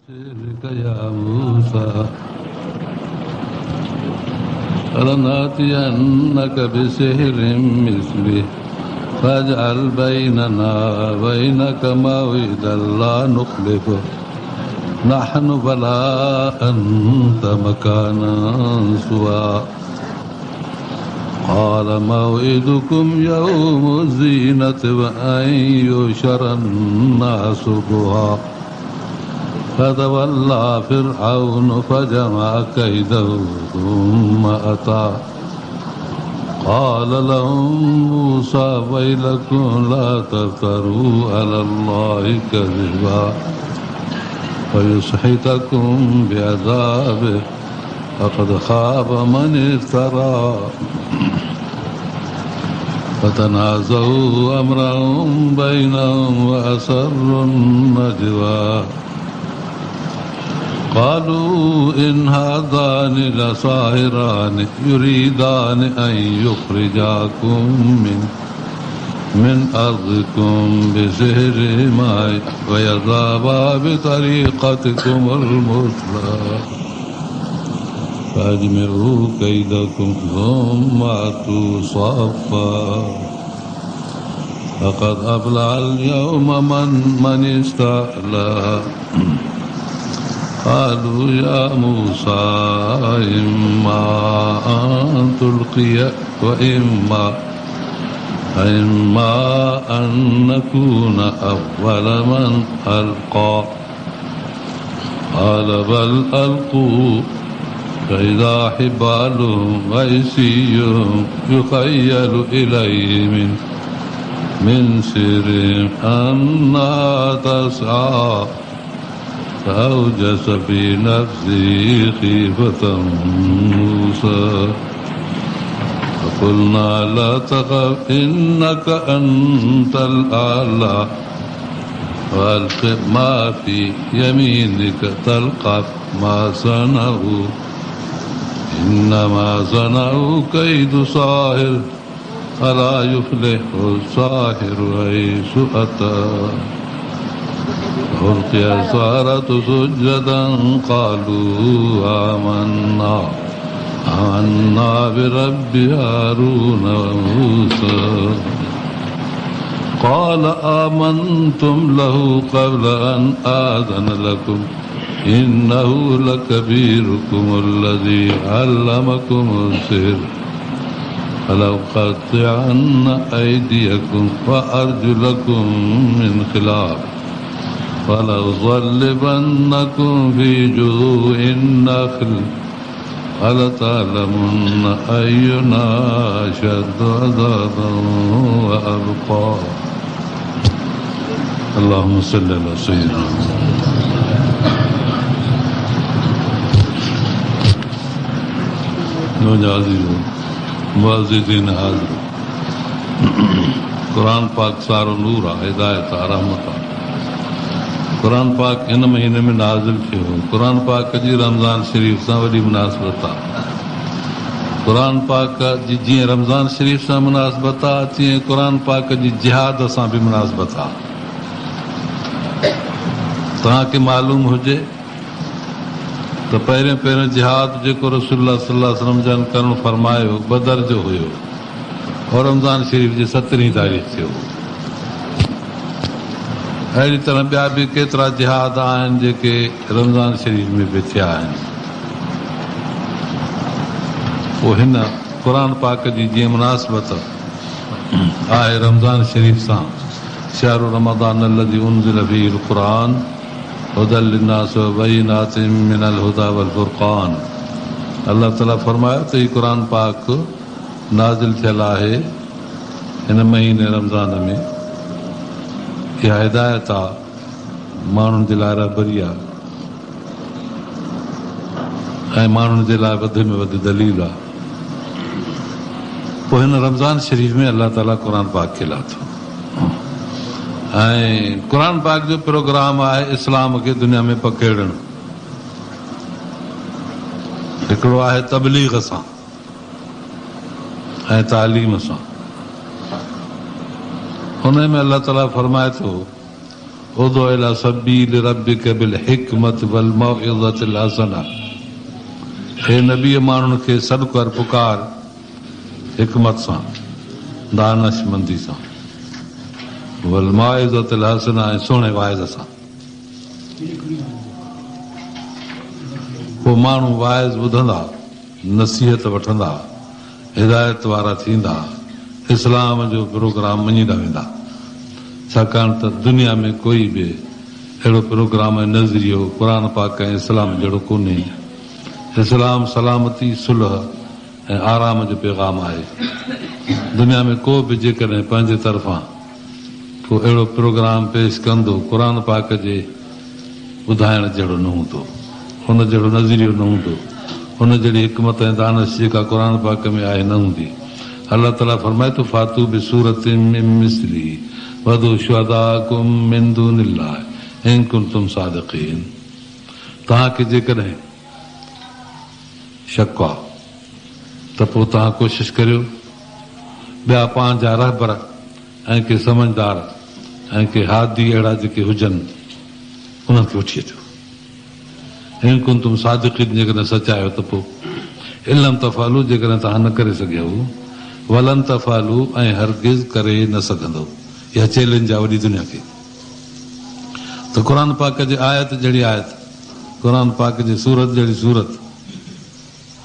سحرك يا موسى فلنأتينك بسحر مثله فاجعل بيننا وبينك موعدا لا نخلفه نحن ولا أنت مكانا سوى قال موعدكم يوم الزينة وأن يحشر الناس ضحى فتولى فرعون فجمع كيده ثم أتى قال لهم موسى ويلكم لا تفتروا على الله كذبا فيسحتكم بعذابه فقد خاب من افترى فتنازعوا أمرهم بينهم وأسروا النجوى قالوا إن هذان لساحران يريدان أن يخرجاكم من أرضكم بسحرهما ويذهبا بطريقتكم المثلى فأجمعوا كيدكم ثم أتوا صفا فقد أفلح اليوم من استعلى قالوا يا موسى إما أن تلقي وإما أن نكون أول من ألقى قال بل ألقوا فإذا حبالهم وعصيهم يخيل إليه من سحرهم أنها تسعى فأوجس في نفسه خيفة موسى فقلنا لا تخف إنك أنت الأعلى وألق ما في يمينك تلقف ما صنعوا إنما صنعوا كيد ساحر ولا يفلح الساحر حيث أتى فألقي السحرة سجدا قالوا آمنا آمنا برب هارون وموسى قال آمنتم له قبل أن آذن لكم إنه لكبيركم الذي علمكم السحر فلأقطعن أيديكم وأرجلكم من خلاف فلأصلبنكم في جذوع النخل ولتعلمن أينا أشد عذابا وأبقى اللهم صل على سيدنا منهنجا عزيزو معززين حاضرين قرآن پاڪ سارو نور آ هدايت آ رحمت آ قرآن پاڪ هن مهيني ۾ نازل ٿيو هو. قرآن پاڪ جي رمضان شريف سان وڏي مناسبت آ. قرآن پاڪ جي جيئن رمضان شريف سان مناسبت آ تيئن قرآن پاڪ جي جهاد سان به مناسبت آ. توهان کي معلوم هجي ته پهريون پهريون جهاد جيڪو رسول الله صلي الله عليه وسلم جن ڪرڻ فرمايو بدر جو هيو. اهو رمضان شريف جي سترهين تاريخ ٿيو هو. اهڙي طرح ٻيا به ڪيترا جهاد آهن جيڪي رمضان شريف ۾ به ٿيا آهن. پوء هن قرآن پاڪ جي جيئن مناسبت آهي رمضان شريف سان، شهر رمضان الذي انزل فيه القرآن هدي للناس وبينات من الهدي والفرقان الله تعالي فرمايو ته هي قرآن پاڪ نازل ٿيل آهي هن مهيني رمضان ۾ اها هدايت آ ماڻهن جي لاء رهبري آ ۽ ماڻهن جي لاء وڌ ۾ وڌ دليل آ پوء هن رمضان شريف ۾ الله تعالي قرآن پاڪ کي لاٿو ۽ قرآن پاڪ جو پروگرام آهي اسلام کي دنيا ۾ پکيڙڻ هڪڙو آهي تبليغ سان ۽ تعليم سان. انهي ۾ الله تعاليٰ فرمائي ٿو ادع الي سبيل ربک بالحڪمة والموعظة الحسنة اي نبي ماڻهن کي سڏ ڪر پڪار حڪمت سان، دانشمندي سان، والموعظة الحسنة ۽ سهڻي واعظ سان. پوء ماڻهو واعظ ٻڌندا، نصيحت وٺندا، هدايت وارا ٿيندا، اسلام جو پروگرام مڃيندا ويندا. ڇاڪاڻ ته دنيا ۾ ڪوئي به اهڙو پروگرام ۽ نظريو قرآن پاڪ ۽ اسلام جهڙو ڪونهي. اسلام سلامتي، صلح ۽ آرام جو پيغام آهي. دنيا ۾ ڪو به جيڪڏهن پنهنجي طرفان ڪو اهڙو پروگرام پيش ڪندو قرآن پاڪ جي ٻڌائڻ جهڙو نه هوندو، ان جهڙو نظريو نه هوندو، ان جهڙي حڪمت ۽ دانش جيڪا قرآن پاڪ ۾ آهي نه هوندي. الله تعاليٰ فرمائي ٿو فاتوا بسورة من مثله وادعوا شهداءڪم من دون الله ان ڪنتم صادقين توهان کي جيڪڏهن شڪ آ ته پوء توهان ڪوشش ڪريو ٻيا پنهنجا رهبر ۽ ڪي سمجهدار ۽ ڪي هادي اهڙا جيڪي هجن انهن کي وٺي اچو. ان ڪنتم صادقين جيڪڏهن سچا آهيو ته پوء ان لم تفعلوا جيڪڏهن توهان نه ڪري سگهيؤ ولن تفعلوا ۽ هرگز ڪري نه سگهندؤ اها چئلينج آ وڏي دنيا کي ته قرآن پاڪ جي آيت جهڙي آيت قرآن پاڪ جي سورت جهڙي سورت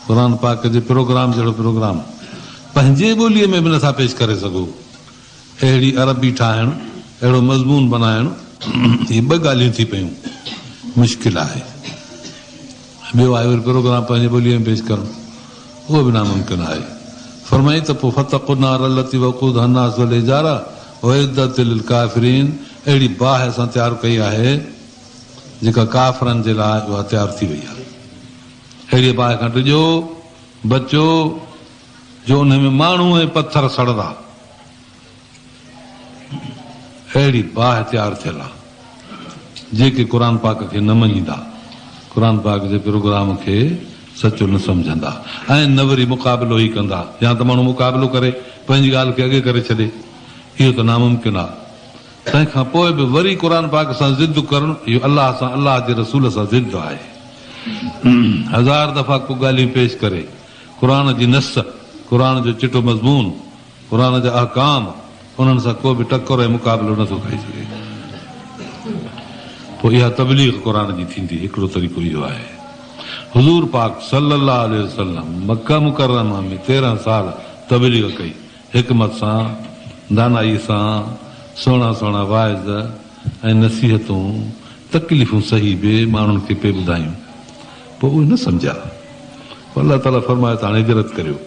قرآن پاڪ جي پروگرام جهڙو پروگرام پنهنجي ٻوليء ۾ به نٿا پيش ڪري سگهو. اهڙي عربي ٺاهڻ، اهڙو مضمون بنائڻ، اهي ٻه ڳالهيون ٿي پيون، مشڪل آهي. ٻيو آهي وري پروگرام پنهنجي ٻوليء ۾ پيش ڪرڻ، اهو به ناممڪن آهي. فرمائي ته پوء فاتقوا النار التي وقودها الناس والحجاره اعدت للڪافرين اهڙي باهه اسان تيار ڪئي آهي، جيڪا ڪافرن جي لاء اها تيار ٿي وئي آهي. اهڙيء باهه کان ڊڄو، بچو، جو انهي ۾ ماڻهو ۽ پٿر سڙندا. اهڙي باهه تيار ٿيل آ، جيڪي قرآن پاڪ کي نه مڃيندا، قرآن پاڪ جي پروگرام کي سچو نه سمجهندا ۽ نه وري مقابلو ئي ڪندا. يا ته ماڻهو مقابلو ڪري پنهنجي ڳالهه کي اڳي ڪري ڇڏي، اهو ته ناممڪن آ. تنهن کان پوء به وري قرآن پاڪ سان ضد ڪرڻ، اهو الله سان الله جي رسول سان ضد آهي. هزار دفعا ڪو ڳالهيون پيش ڪري، قرآن جي نص، قرآن جو چٽو مضمون، قرآن جا احڪام، انهن سان ڪو به ٽڪر ۽ مقابلو نه ٿو کائي سگهي. پوء اها تبليغ قرآن جي ٿيندي، هڪڙو طريقو اهو آهي. حضور پاڪ صلّي الله عليه وسلّم مڪه مڪرمه ۾ 13 سال تبليغ ڪئي. حڪمت سان، دانائي سان، سهڻا سهڻا واعظ ۽ نصيحتون، تڪليفون سهي به ماڻهن کي پئي ٻڌايون. پوء اهي نه سمجهيا. پوء الله تعاليٰ فرمايو ته هاڻي هجرت ڪريو.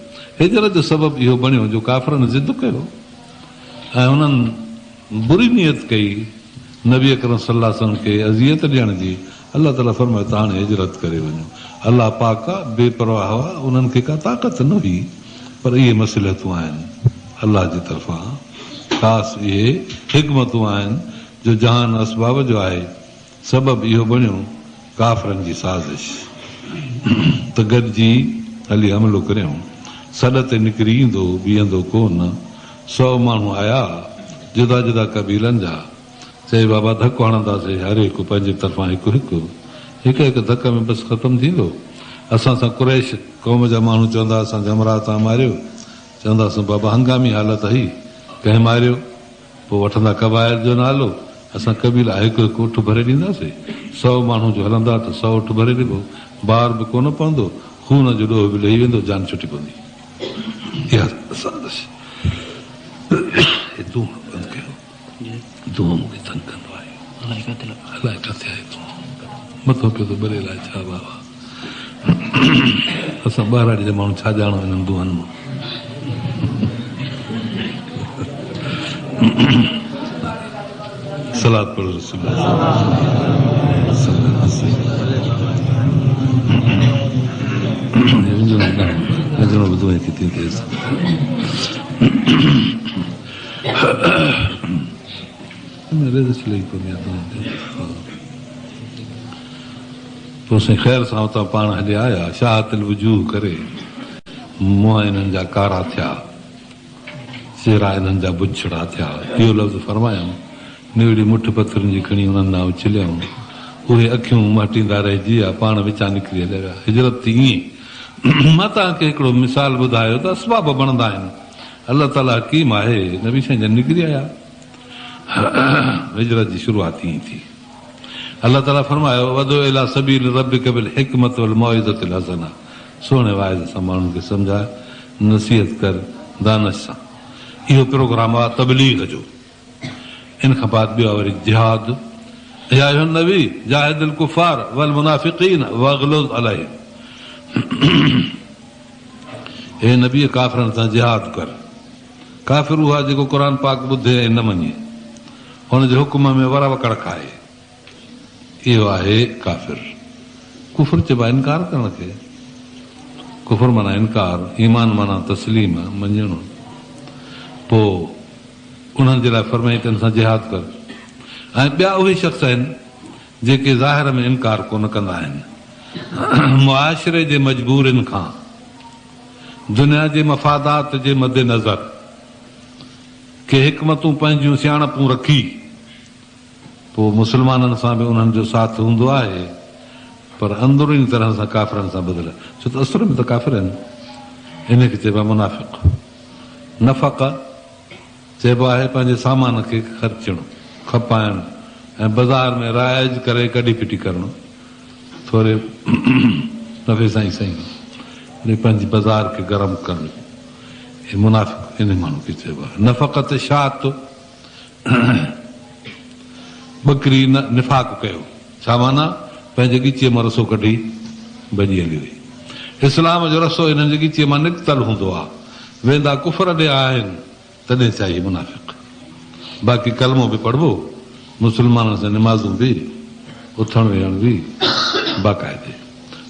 هجرت جو سبب اهو بڻيو جو ڪافرن ضد ڪيو ۽ انهن بري نيت ڪئي نبي اڪرم صلي الله عليه وسلم کي اذيت ڏيڻ جي، الله تعاليٰ فرمايو ته هاڻي هجرت ڪري وڃو. الله پاڪ آ، بي پرواهه آ، انهن کي ڪا طاقت نه هئي، پر اهي مصلحتون آهن الله جي طرفان، خاص اهي حڪمتون آهن جو جهان اسباب جو آهي، سبب اهو بڻيو ڪافرن جي سازش ته گڏجي هلي حملو ڪريون، سڏ تي نڪري ايندو، بيهندو ڪو نه. سو ماڻهو آيا، جدا جدا قبيلن جا. چئي بابا ڌڪ هڻنداسين، هر هڪ پنهنجي طرفان هڪ هڪ. هڪ هڪ ڌڪ ۾ بس ختم ٿيندو. اسان سان قريش قوم جا ماڻهو چوندا اسان کي همراهه توهان ماريو. چونداسون بابا هنگامي حالت هئي، ڪنهن ماريو؟ پوء وٺندا قبائل جو نالو، اسان قبيلا هڪ هڪ اٺ ڀري ڏينداسين. سو ماڻهو جو هلندا ته سو اٺ ڀري ڏبو. بار به ڪونه پوندو، خون جو ڏوهه به لهي ويندو، جان ڇٽي پوندي. اها سازش. هي دونهون بند ڪيو. دونهون مون کي تنگ ڪندو آهي. الائي ڪاٿي آهي دونهون. مٿو پيو ٿو ٻري الائي ڇا بابا. اسان ٻهراڙي جا ماڻهو ڇا ڄاڻون انهن دونهن مان. صلات پڙهو رسول الله پوء سائين خير سان اتان پاڻ هلي آيا، شاهت الوجوه ڪري منهن انهن جا ڪارا ٿيا، چهرا انهن جا بڇڙا ٿيا. اهو لفظ فرمايائون، نوڙي مٺ پٿرن جي کڻي انهن ڏانهن اڇليائون. اهي اکيون مهٽيندا رهجي ويا، پاڻ وچان نڪري هليا ويا. هجرت ٿي ائين. مان توهان کي هڪڙو مثال ٻڌايو ته اسباب بڻندا آهن. الله تعاليٰ حڪيم آهي. نبي سائين جن نڪري آيا. هجرت جي شروعات ائين ٿي. الله تعاليٰ فرمايو، وادع الي سبيل ربڪ بالحڪمة والموعظة الحسنة سهڻي واعظ سان ماڻهن کي سمجهاء، نصيحت ڪر، دانش سان. اهو پروگرام آهي تبليغ جو. ان کان بعد ٻيو آهي وري جهاد، يا ايها النبي جاهد الڪفار والمنافقين واغلظ عليهم اي نبي ڪافرن سان جهاد ڪر. ڪافر اهو آهي جيڪو قرآن پاڪ ٻڌي ۽ نه مڃي، هن جي حڪم ۾ ور وڪڙ کائي. اهو آهي ڪافر. ڪفر چئبو آهي انڪار ڪرڻ کي. ڪفر معنيٰ انڪار، ايمان معنيٰ تسليم، مڃڻ. پوء انهن جي لاء فرمائي ته ان سان جهاد ڪر. ۽ ٻيا اهي شخص آهن جيڪي ظاهر ۾ انڪار ڪونه ڪندا آهن. معاشري جي مجبورين کان، دنيا جي مفادات جي مدنظر ڪي حڪمتون پنهنجيون سياڻپون رکي، پوء مسلمانن سان به انهن جو ساٿ هوندو آهي پر اندروني طرح سان ڪافرن سان ٻڌل ڇو ته اصل ۾ ته ڪافر آهن. انهي کي چئبو آهي منافق. نفق چئبو آهي پنهنجي سامان کي خرچڻ، کپائڻ ۽ بازار ۾ رائج ڪري ڪڍي ڦٽي ڪرڻ. ٿوري نفعي سان ئي سهي وري پنهنجي بازار کي گرم ڪرڻ. هي منافق انهي ماڻهو کي چئبو آهي. نفقت الشاة. ٻڪري نفاق ڪيو. ڇا معنيٰ؟ پنهنجي ڳچيء مان رسو ڪڍي ڀڄي هلي وئي. اسلام جو رسو انهن جي ڳچيء مان نڪتل هوندو آ. ويندا ڪفر ڏي آهن، تڏهن ٿيا هي منافق. باقي ڪلمو به پڙهبو، مسلمانن سان نمازون به، اٿڻ ويهڻ به باقاعدي.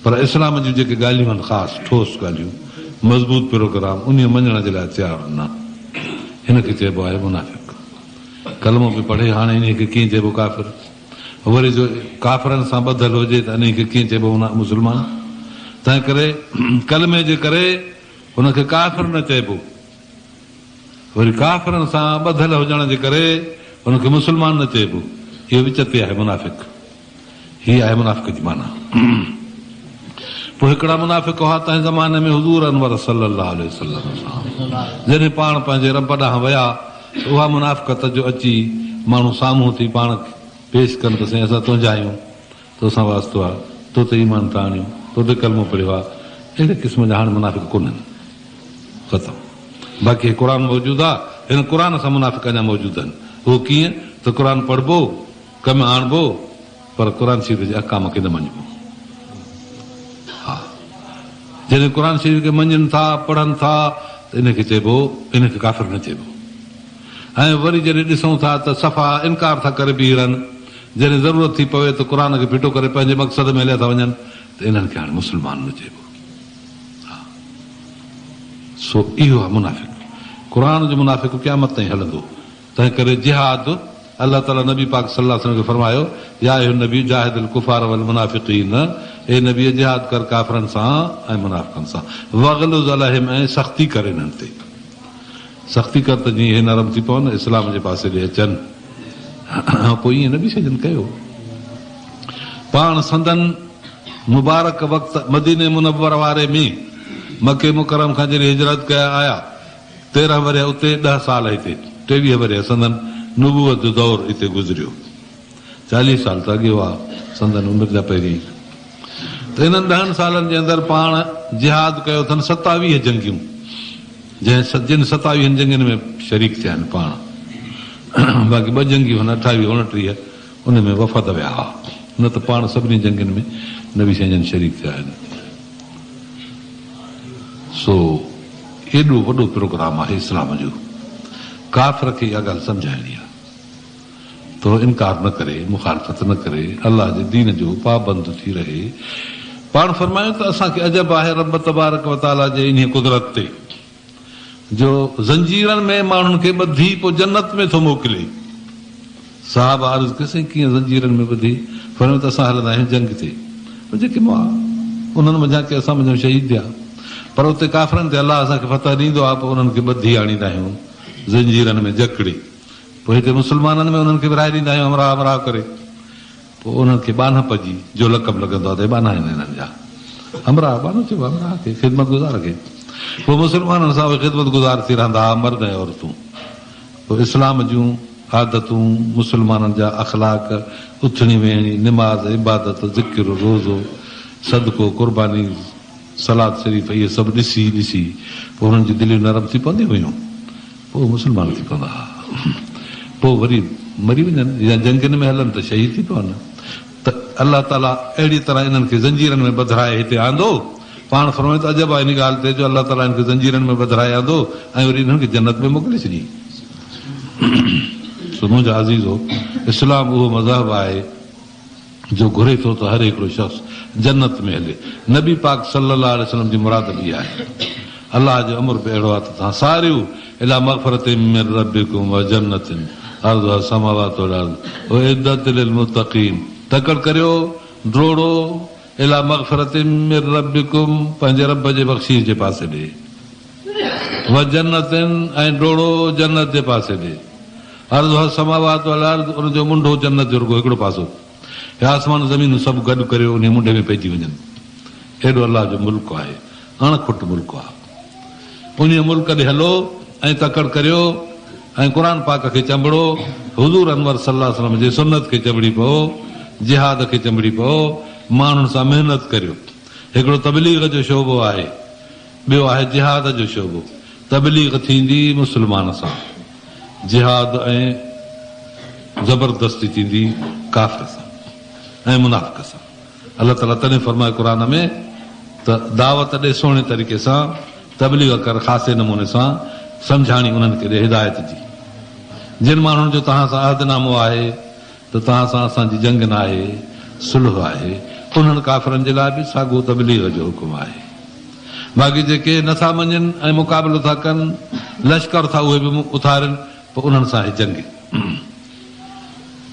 پر اسلام جون جيڪي ڳالهيون آهن خاص ٺوس ڳالهيون، مضبوط پروگرام، انهيء مڃڻ جي لاء تيار نه. هن کي چئبو آهي منافق. ڪلمو به پڙهي هاڻي انهيء کي ڪيئن چئبو ڪافر؟ وري جو ڪافرن سان ٻڌل هجي ته انهيء کي ڪيئن چئبو مسلمان؟ تنهنڪري ڪلمي جي ڪري هن کي ڪافر نه چئبو. وري ڪافرن سان ٻڌل هجڻ جي ڪري هن کي مسلمان نه چئبو. اهو وچ تي آهي منافق. هي آهي منافق جي معنيٰ. پوء هڪڙا منافق هئا تنهن زماني ۾ حضور انور صلي الله عليه وسلم سان جڏهن پاڻ پنهنجي رب ڏانهن ويا ته اها منافقت جو اچي ماڻهو سامهون ٿي پاڻ پيش ڪن ته سائين اسان تنهنجا آهيون توسان واسطو آهي تو تي ايمان ٿا آڻيون تو تي ڪلمو پڙهيو آهي اهڙي قسم جا هاڻي منافق ڪونهن ختم باقي هي قرآن موجود آهي هن قرآن سان منافق اڃا موجود آهن اهو ڪيئن ته قرآن پڙهبو ڪم آڻبو پر قرآن شريف جي احڪام کي نه مڃبو. ها جڏهن قرآن شريف کي مڃين ٿا، پڙهن ٿا ته ان کي چئبو ان کي ڪافر نه چئبو ۽ وري جڏهن ڏسون ٿا ته صفا انڪار ٿا ڪري بيهي رهن جڏهن ضرورت ٿي پوي ته قرآن کي ڦٽو ڪري پنهنجي مقصد ۾ هليا ٿا وڃن ته انهن کي هاڻي مسلمان نه چئبو. ها سو اهو آهي منافق. قرآن جو منافق قيامت تائين هلندو. تنهنڪري جهاد، الله تعاليٰ نبي پاڪ صلّي الله عليه وسلّم کي فرمايو، يا ايها النبي جاهد الڪفار والمنافقين، اي نبي جهاد ڪر ڪافرن سان ۽ منافقن سان، واغلظ عليهم ۽ سختي ڪر انهن تي، سختي ڪر ته جيئن اهي نرم ٿي پون ۽ اسلام جي پاسي ڏي اچن. پوء ائين نبي سائين جن ڪيو. پاڻ سندن مبارڪ وقت مديني منور واري ۾ مڪي مڪرم کان جڏهن هجرت ڪيا آيا، 13 ورهيه اتي، ڏهه سال هتي، 23 ورهيه سندن نبوت جو دور اتي گذريو. 40 سال ته اڳي هئا سندن عمر جا پهرين. ته انهن ڏهن سالن جي اندر پاڻ جهاد ڪيو اٿن 27 جنگيون، جنهن جن ستاويهن جنگين ۾ شريڪ ٿيا آهن پاڻ. باقي ٻه جنگيون هن 28، 29 ان ۾ وفد ويا هئا، نه ته پاڻ سڀني جنگين ۾ نبي سائين جن شريڪ ٿيا آهن. سو ايڏو وڏو پروگرام آهي اسلام جو. ڪافر کي اها ڳالهه سمجهائڻي آهي ته هو انڪار نه ڪري، مخالفت نه ڪري، الله جي دين جو پابند ٿي رهي. پاڻ فرمايو ته اسان کي عجب آهي رب تبارڪ و تعاليٰ جي انهيء قدرت تي جو زنجيرن ۾ ماڻهن کي ٻڌي پوء جنت ۾ ٿو موڪلي. صحابه عرض ڪيو، سائين ڪيئن زنجيرن ۾ ٻڌي؟ فرمايو ته اسان هلندا آهيون جنگ تي، پوء جيڪي مئا انهن منجهان ڪي اسان منجهان شهيد ٿيا، پر اتي ڪافرن تي الله اسان کي فتح ڏيندو آهي، پوء انهن کي ٻڌي آڻيندا آهيون زنجيرن ۾ جڪڙي، پوء هتي مسلمانن ۾ انهن کي ورهائي ڏيندا آهيون همراهه همراهه ڪري. پوء انهن کي ٻانهپ جي جو لقب لڳندو آهي ته هي ٻانها آهن هنن جا. همراهه، ٻانهو چئبو آهي همراهه کي، خدمت گذار کي. پوء مسلمانن سان اهي خدمت گذار ٿي رهندا ها مرد ۽ عورتون. پوء اسلام جون عادتون، مسلمانن جا اخلاق، اٿڻي ويهڻي، نماز، عبادت، ذڪر، روزو، صدقو، قرباني، صلات شريف اهي سڀ ڏسي ڏسي پوء انهن جون دليون نرم ٿي پونديون هيون. پوء مسلمان ٿي پوندا ها. پوء وري مري وڃن يا جنگين ۾ هلن ته شهيد ٿي پون. ته الله تعاليٰ اهڙيء طرح انهن کي زنجيرن ۾ ٻڌرائي هتي آندو. پاڻ فرمايو ته عجب آهي ان ڳالهه تي جو الله تعاليٰ انهن کي زنجيرن ۾ ٻڌرائي آندو ۽ وري انهن کي جنت ۾ موڪلي ڇڏيائين. سو منهنجا عزيزو! اسلام اهو مذهب آهي جو گهري ٿو ته هر هڪڙو شخص جنت ۾ هلي. نبي پاڪ صلّي الله عليه وسلّم جي مراد به اها آهي. الله جو امر به اهڙو آهي ته توهان سارعوا الي مغفرة من ربڪم وجنة عرضها السماوات والارض اعدت للمتقين تڪڙ ڪريو، ڊوڙو، الي مغفرة من ربڪم پنهنجي رب جي بخشيش جي پاسي ڏي. وجنة ۽ ڊوڙو جنت جي پاسي ڏي. عرضها السماوات والارض ان جو منڍو جنت جو رڳو هڪڙو پاسو. هي آسمان زمينون سڀ گڏ ڪريو انهيء منڍي ۾ پئجي وڃن. ايڏو الله جو ملڪ آهي. اڻ کٽ ملڪ آهي. انهيء ملڪ ڏي هلو ۽ تڪڙ ڪريو ۽ قرآن پاڪ کي چنبڙو، حضور انور صلي الله عليه وسلم جي سنت کي چنبڙي پئو، جهاد کي چنبڙي پئو، ماڻهن سان محنت ڪريو. هڪڙو تبليغ جو شعبو آهي. ٻيو آهي جهاد جو شعبو. تبليغ ٿيندي مسلمان سان، جهاد ۽ زبردستي ٿيندي ڪافر سان ۽ منافق سان. الله تعاليٰ تڏهن فرمايو قرآن ۾ ته دعوت ڏي سهڻي طريقي سان، تبليغ ڪر خاصي نموني سان، سمجهاڻي انهن کي ڏي هدايت جي. جن ماڻهن جو توهان سان عهدنامو آهي ته توهان سان اسان جي جنگ ناهي، صلح آهي، انهن ڪافرن جي لاء به ساڳو تبليغ جو حڪم آهي. باقي جيڪي نه ٿا مڃين ۽ مقابلو ٿا ڪن، لشڪر ٿا اهي به اٿارين، پوء انهن سان آهي جنگ.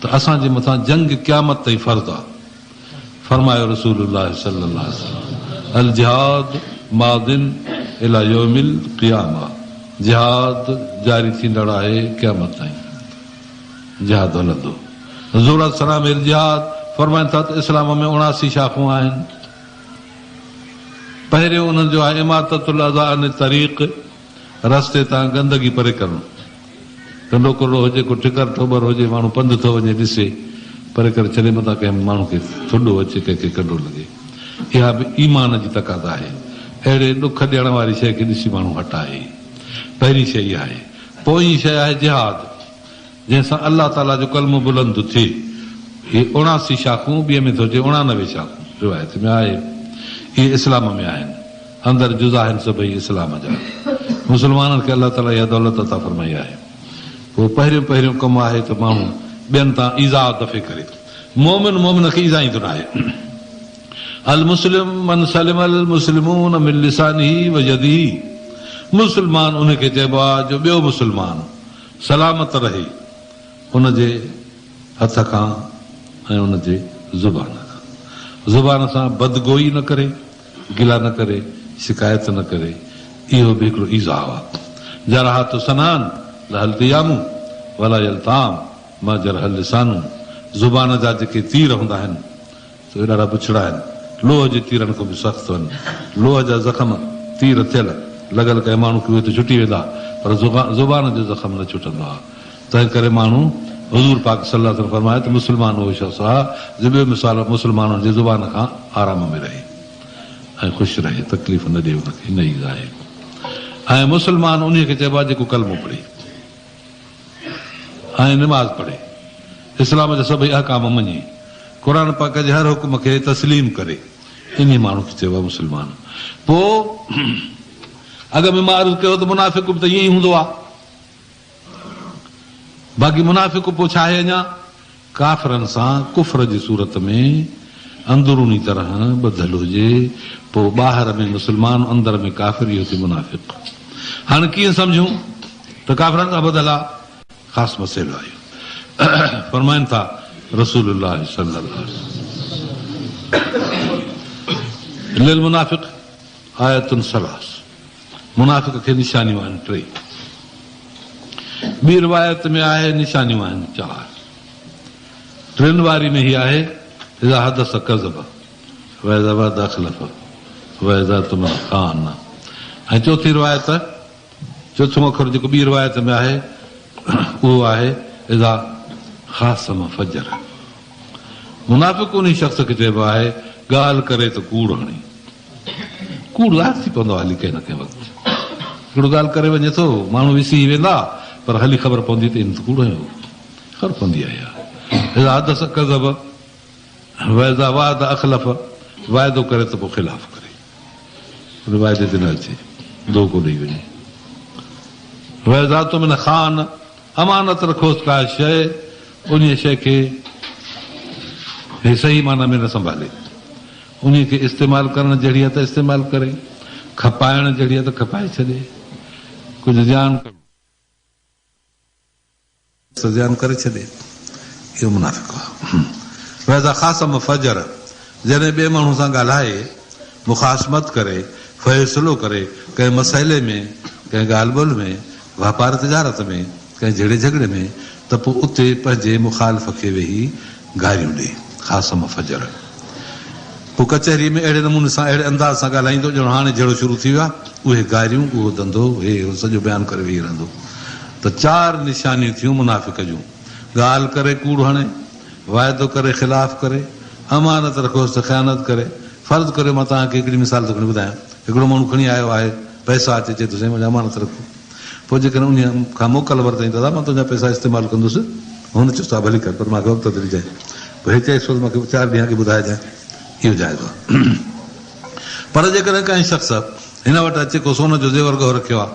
ته اسان جي مٿان جنگ قيامت تائين فرض آ. فرمايو رسول الله صلي الله عليه وسلم الجهاد ماض الي يوم القيامه جهاد جاري ٿيندڙ آهي قيامت تائين. جهاد هلندو. حضور عليه السلام الجهاد فرمائن ٿا ته اسلام ۾ 79 شاخون آهن. پهريون انهن جو آهي اماطة الاذيٰ عن الطريق، رستي تان گندگي پري ڪرڻ. ڪنڊو ڪرڙو هجي، ڪو ٺڪر ٺوٻر هجي، ماڻهو پنڌ ٿو وڃي ڏسي، پري ڪري ڇڏي متان ڪنهن ماڻهو کي ٿڏو اچي، ڪنهن کي ڪنڊو لڳي. اها به ايمان جي تقاضا آهي. اهڙي ڏک ڏيڻ واري شيء کي ڏسي ماڻهو هٽائي. پهرين شيء اها آهي. پوئين شيء آهي جهاد. جنهن سان الله تعاليٰ جو ڪلمو بلند ٿئي. اهي 79 شاخون، ٻيء ۾ ٿو چئي 89 شاخون، روايت ۾ آهي. اهي اسلام ۾ آهن. اندر جز آهن سڀئي اسلام جا. مسلمانن کي الله تعاليٰ اها دولت عطا فرمائي آهي. پوء پهريون پهريون ڪم آهي ته ماڻهو ٻين تان ايذاء دفع ڪري. مؤمن مؤمن کي ايذائيندو ناهي. المسلم من سلم المسلمون من لسانه ويده مسلمان ان کي چئبو آهي جو ٻيو مسلمان سلامت رهي ان جي هٿ کان ۽ ان جي زبان کان. زبان سان بدگوئي نه ڪري، گلا نه ڪري، شڪايت نه ڪري، اهو به هڪڙو ايذاء آهي. جراحات سنان لها التيام ولا يلتام ما جرح اللسان زبان جا جيڪي تير هوندا آهن، سي ڏاڍا بڇڙا آهن. لوهه جي تيرن کان به سخت آهن. لوهه جا زخم، تير ٿيل، لڳل ڪنهن ماڻهو کي اهي ته ڇٽي ويندا، پر زبان جو زخم نه ڇٽندو آهي. تنهن ڪري ماڻهو، حضور پاڪ صلي الله عليه وسلم فرمايو ته مسلمان اهو شخص آهي جو ٻيو مثال مسلمانن جي زبان کان آرام ۾ رهي ۽ خوش رهي، تڪليف نه ڏئي ان کي، نه ايذائي. ۽ مسلمان انهيء کي چئبو آهي جيڪو ڪلمو پڙهي. ۽ نماز پڙهي، اسلام جا سڀئي احڪام مڃي، قرآن پاڪ جي هر حڪم کي تسليم ڪري، انهي ماڻهو کي چئبو آهي مسلمان. پوء اڳ ۾ مان عرض ڪيو ته منافق به ته ائين ئي هوندو آهي. باقي منافق پوء ڇا آهي اڃا؟ ڪافرن سان ڪفر جي صورت ۾ اندروني طرح ٻڌل هجي، پوء ٻاهر ۾ مسلمان اندر ۾ ڪافر اهو ٿيو منافق. هاڻ ڪيئن سمجهون ته ڪافرن سان ٻڌل آ؟ خاص مسئلو آهي اهو. فرمائن ٿا رسول الله صلي الله عليه وسلم للمنافق آيات ثلاث منافق کي نشانيون آهن ٽي. ٻي روايت ۾ آهي نشانيون آهن چار. ٽين واري ۾ هي آهي، اذا حدث ڪذب واذا وعد اخلف واذا اؤتمن خان ۽ چوٿين روايت، چوٿون اکر جيڪو ٻي روايت ۾ آهي اهو آهي اذا خاصم فجر. منافق انهي شخص کي چئبو آهي ڳالهه ڪري ته ڪوڙ هڻي. ڪوڙ ظاهر ٿي پوندو آهي هلي ڪنهن نه ڪنهن وقت. هڪڙو ڳالهه ڪري وڃي ٿو، ماڻهو وسهي ويندا پر هلي خبر پوندي ته هن ته ڪوڙ هنيو هو. خبر پوندي آهي اها. اذا حدث ڪذب واذا وعد اخلف واعدو ڪري ته پوء خلاف ڪري. ان واعدي تي نه اچي، ڌوڪو ڏئي وڃي. واذا اؤتمن خان امانت رکوس ڪا شيء، انهيء شيء کي هي صحيح معنيٰ ۾ نه سنڀالي. انهيء کي استعمال ڪرڻ جهڙي آهي ته استعمال ڪري، کپائڻ جهڙي آهي ته کپائي ڇڏي، ڪجهه زيان ته زيان ڪري ڇڏي، اهو منافق آهي. واذا خاصم فجر، جڏهن ٻئي ماڻهو سان ڳالهائي، مخاصمت ڪري، فيصلو ڪري، ڪنهن مسئلي ۾، ڪنهن ڳالهه ٻولهه ۾، واپار تجارت ۾، ڪنهن جهيڙي جهڳڙي ۾، ته پوء اتي پنهنجي مخالف کي ويهي گاريون ڏي، خاصم فجر. پوء ڪچهريء ۾ اهڙي نموني سان، اهڙي انداز سان ڳالهائيندو ڄڻ هاڻي جهيڙو شروع ٿي ويو آهي. اهي گاريون، اهو ڌنڌو، هي هو سڄو بيان ڪري ويهي رهندو ته چار نشانيون ٿيون منافق جون، ڳالهه ڪري ڪوڙ هڻي، واعدو ڪري خلاف ڪري، امانت رکوس ته خيانت ڪري. فرض ڪريو مان توهان کي هڪڙي مثال ٿو کڻي ٻڌايان. هڪڙو ماڻهو کڻي آيو آهي پئسا اچي چئي ٿو سائين منهنجا امانت رکو. پوء جيڪڏهن انهيء کان موڪل ورتائين ته ادا مان تنهنجا پئسا استعمال ڪندس. هن چيس ته ها ڀلي ڪر پر مان کي وقت تي ڏجانء. پوء هي چيس ته مان کي چار ڏينهن اڳي ٻڌائجانء. اهو جائز آهي. پر جيڪڏهن ڪنهن شخص هن وٽ اچي ڪو سون جو زيور ڳهه رکيو آهي.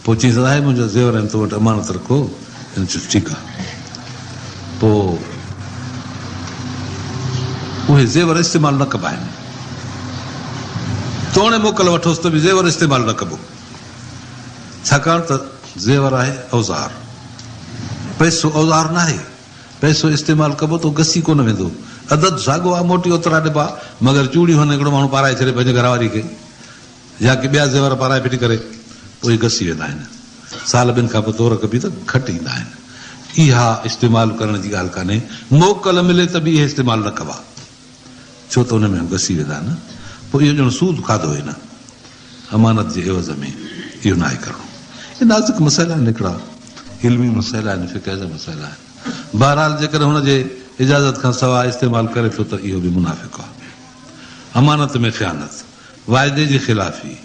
پوء چيس ته اهي منهنجا زيور آهن تو وٽ امانت رکو. هن چيس ٺيڪ آهي. پوء اهي زيور استعمال نه ڪبا آهن. توڻي موڪل وٺوس ته به زيور استعمال نه ڪبو. ڇاڪاڻ ته زيور آهي اوزار. پئسو اوزار ناهي. پئسو استعمال ڪبو ته گسي ڪونه ويندو. عدد ساڳو آهي، موٽي اوترا ڏبا، مگر چوڙيون هن هڪڙو ماڻهو پارائي ڇڏي پنهنجي گهر واري کي يا ڪي ٻيا زيور پارائي ڦٽي ڪري پوء اهي گسي ويندا آهن. سال ٻن کان پوء تور ڪبي ته گهٽ ايندا آهن. اها استعمال ڪرڻ جي ڳالهه ڪانهي. موڪل ملي ته به اهي استعمال نه ڪبا. ڇو ته ان ۾ هو گسي ويندا نه. پوء اهو ڄڻ سود کاڌو هي نه. امانت جي عيوض ۾ اهو ناهي ڪرڻو. اهي نازڪ مسئلا آهن هڪڙا علمي مسئلا آهن فقه جا مسئلا آهن. بهرحال جيڪڏهن هن جي اجازت کان سواء استعمال ڪري ٿو ته اهو به منافق آهي. امانت ۾ خيانت، واعدي جي خلافي،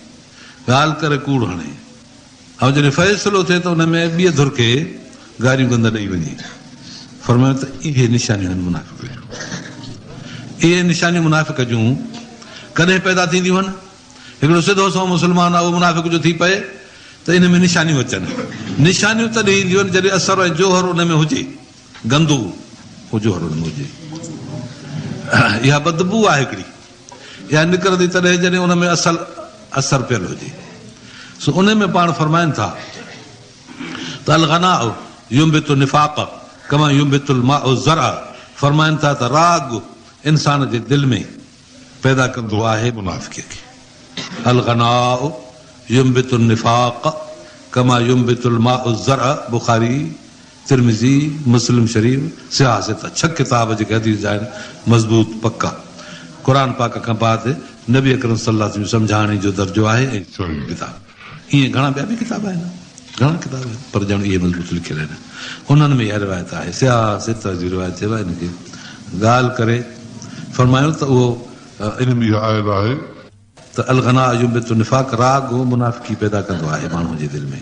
ڳالهه ڪري ڪوڙ هڻي ۽ جڏهن فيصلو ٿئي ته ان ۾ ٻيء ڌر کي گاريون گند ڏئي وڃي. فرمايو ته اهي نشانيون آهن منافق جون. اهي نشانيون منافق جون ڪڏهن پيدا ٿينديون آهن؟ هڪڙو سڌو سنئون مسلمان آهي اهو منافق جو ٿي پئي ته ان ۾ نشانيون اچن. نشانيون تڏهن اينديون آهن جڏهن اثر ۽ جوهر ان ۾ هجي. گندو اهو جوهر ان ۾ هجي. اها بدبوء آهي هڪڙي. اها نڪرندي تڏهن جڏهن ان ۾ اصل اثر پيل هجي. سو ان ۾ پاڻ فرمائن ٿا ته الغناء ينبت النفاق ڪما ينبت الماء الزرع فرمائن ٿا ته راڳ انسان جي دل ۾ پيدا ڪندو آهي منافقيء کي. الغناء ينبت النفاق ڪما ينبت الماء الزرع بخاري، ترمذي، مسلم شريف، صحاح سته، ڇهه ڪتاب جيڪي حديث جا آهن مضبوط پڪا. قرآن پاڪ کان بعد نبي اڪرم صلي الله عليه وسلم جي سمجهاڻي جو درجو آهي ۽ ڇهون ڪتاب. ائين گهڻا ٻيا به ڪتاب آهن، گهڻا ڪتاب آهن پر ڄڻ اهي مضبوط لکيل آهن. انهن ۾ اها روايت آهي. صحاح سته جي روايت چئبو آهي ان کي. ڳالهه ڪري فرمايو ته اهو. ان ۾ اها آيل آهي. ته الغناء ينبت النفاق راڳ منافقي پيدا ڪندو آهي ماڻهو جي دل ۾.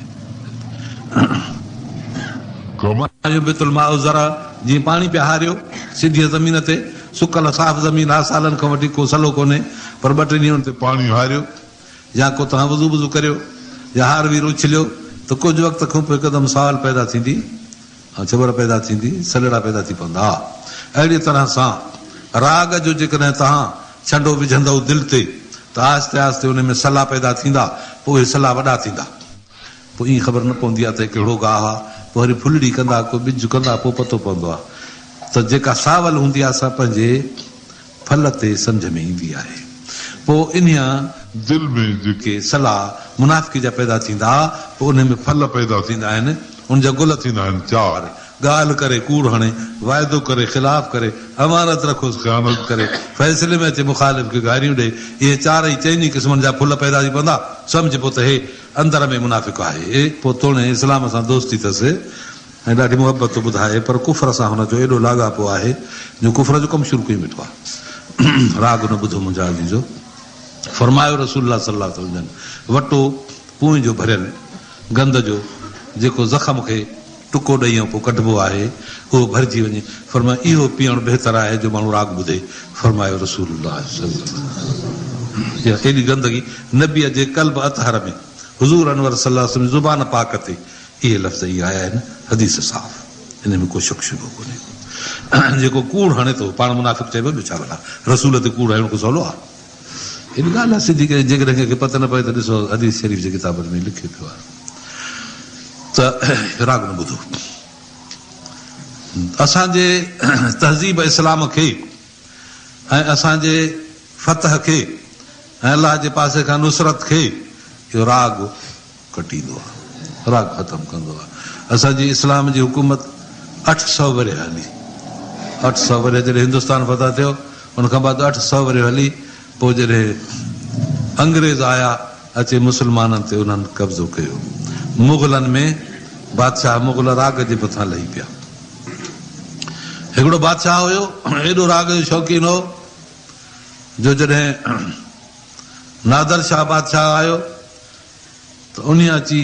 ڪما. ينبت الماء الزرع جيئن پاڻي پيا هاريو سڌيء زمين تي، سڪل صاف زمين آهي سالن کان وٺي ڪو سلو ڪونهي پر ٻه ٽي ڏينهن ان تي پاڻي هاريو. يا ڪو توهان وضو بضو ڪريو يا هار وير اڇليو ته ڪجهه وقت کان پوء هڪدم سال پيدا ٿيندي ۽ ڇٻر پيدا ٿيندي، سلڙا پيدا ٿي پوندا. اهڙيء طرح سان راڳ جو جيڪڏهن توهان ڇنڊو وجهندؤ دل تي ته آهستي آهستي انهي ۾ سلا پيدا ٿيندا، پوء اهي سلا وڏا ٿيندا. پوء ائين خبر نه پوندي آهي ته هي ڪهڙو گاهه آهي. پوء وري ڦلڙي ڪندا، ڪو ٻج ڪندا، پوء پتو پوندو آهي ته جيڪا ساول هوندي آهي سا پنهنجي ڦل تي سمجهه ۾ ايندي آهي. پوء انهيء. دل ۾ جيڪي. سلا منافقي جا پيدا ٿيندا، پوء انهي ۾. ڦل پيدا ٿيندا آهن. ان جا گل ٿيندا آهن چار. ڳالهه ڪري ڪوڙ هڻي، واعدو ڪري خلاف ڪري، امانت رکوس خيانت ڪري، فيصلي ۾ اچي مخالف کي گاريون ڏئي، اهي چارئي چئني قسمن جا ڦل پيدا ٿي پوندا، سمجهبو ته هي اندر ۾ منافق آهي. پوء توڻي اسلام سان دوستي اٿس ۽ ڏاڍي محبت ٿو ٻڌائي پر ڪفر سان هن جو ايڏو لاڳاپو آهي جو ڪفر جو ڪم شروع ڪيون ويٺو آهي. راڳ نه ٻڌو منهنجا عزيزو! فرمايو رسول الله صلي الله عليه وسلم جن، وٽو پونء جو ڀريل گند جو جيڪو زخم کي ٽڪو ڏئي ۽ پوء ڪڍبو آهي اهو ڀرجي وڃي، فرمايو اهو پيئڻ بهتر آهي جو ماڻهو راڳ ٻڌي، فرمايو رسول الله صلي الله عليه وسلم اها ايڏي گندگي نبيء جي قلب اطهر ۾ حضور انور صلي الله عليه وسلم جي زبان پاڪ تي اهي لفظ ئي آيا آهن، حديث صاف ان ۾ ڪو شڪ شبهو ڪونهي ڪو جيڪو ڪوڙ هڻي ٿو پاڻ منافق چئبو ٻيو ڇا ڀلا رسول تي ڪوڙ هڻڻ ڪو سولو آهي. هن ڳالهه آهي سڌي ڪري جيڪڏهن ڪنهن کي پت نه پوي ته ڏسو حديث شريف جي ڪتابن ۾ لکيو پيو آهي ته راڳ نه ٻڌو. اسان جي تهذيب اسلام کي ۽ اسان جي فتح کي ۽ الله جي پاسي کان نصرت کي اهو راڳ ڪٽيندو آهي، راڳ ختم ڪندو آهي. اسان جي اسلام جي حڪومت 800 ورهيه هلي. 800 ورهيه جڏهن هندستان فتح ٿيو، ان کان بعد 800 ورهيه هلي، پوء جڏهن انگريز آيا، اچي مسلمانن تي انهن قبضو ڪيو. مغلن ۾ بادشاهه مغل راڳ جي مٿان لهي پيا. هڪڙو بادشاهه هيو، ايڏو راڳ جو شوقين هو، جو جڏهن نادر شاهه بادشاهه آيو، ته انهيء اچي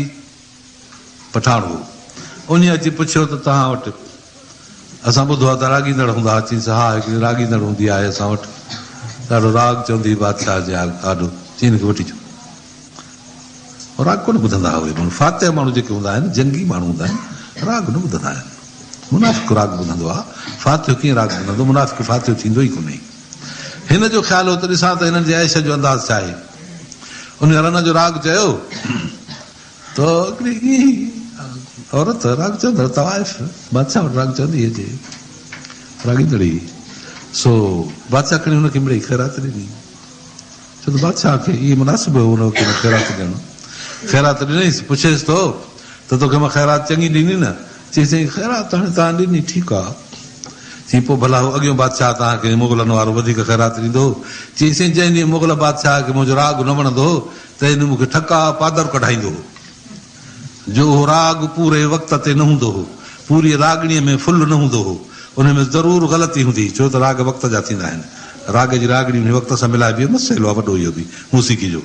پٺاڻ هو. انهيء اچي پڇيو ته توهان وٽ اسان ٻڌو آهي ته راڳيندڙ هوندا ها. چيس ها هڪڙي راڳيندڙ هوندي آهي اسان وٽ. ڏاڍو راڳ چوندي هئي بادشاهه جي آڏو. چي هن کي وٺي اچو. راڳ ڪونه ٻڌندا ها اهي ماڻهو. فاتح ماڻهو جيڪي هوندا آهن جنگي ماڻهو هوندا آهن راڳ نه ٻڌندا آهن. منافق راڳ ٻڌندو آهي. فاتح ڪيئن راڳ ٻڌندو؟ منافق فاتح ٿيندو ئي ڪونهي. هن جو خيال هو ته ڏسان ته هنن جي عيش جو انداز ڇا آهي. انهيء رن جو راڳ چيو ته هڪڙي ائين ئي عورت راڳ چوندڙ طوائف بادشاهه وٽ راڳ چوندي هجي، راڳيندڙ هئي. سو بادشاهه کڻي هن کي مڙئي خيرات ڏني. ڇو ته بادشاهه کي اهي مناسب هو ان وقت ۾ خيرات ڏيڻ. خيرات ڏنائينس، پڇيس ٿو ته توکي مان خيرات چڱي ڏني نه؟ چيس سائين خيرات ته هاڻي توهان ڏني ٺيڪ آ. چيائين پوء ڀلا هو اڳيون بادشاهه توهان کي مغلن وارو وڌيڪ خيرات ڏيندو هو؟ چيائين سائين جنهن ڏينهن مغل بادشاهه کي منهنجو راڳ نه وڻندو هو تنهن ڏينهن مون کي ٺڪا پادر ڪڍائيندو هو جو اهو راڳ پوري وقت تي نه هوندو هو پوريء راڳڻيء ۾ ڦل نه هوندو هو ان ۾ ضرور غلطي هوندي هئي ڇو ته راڳ وقت جا ٿيندا آهن راڳ جي راڳڻي انهي وقت سان ملائبي مسئلو آ وڏو اهو به موسيقي جو.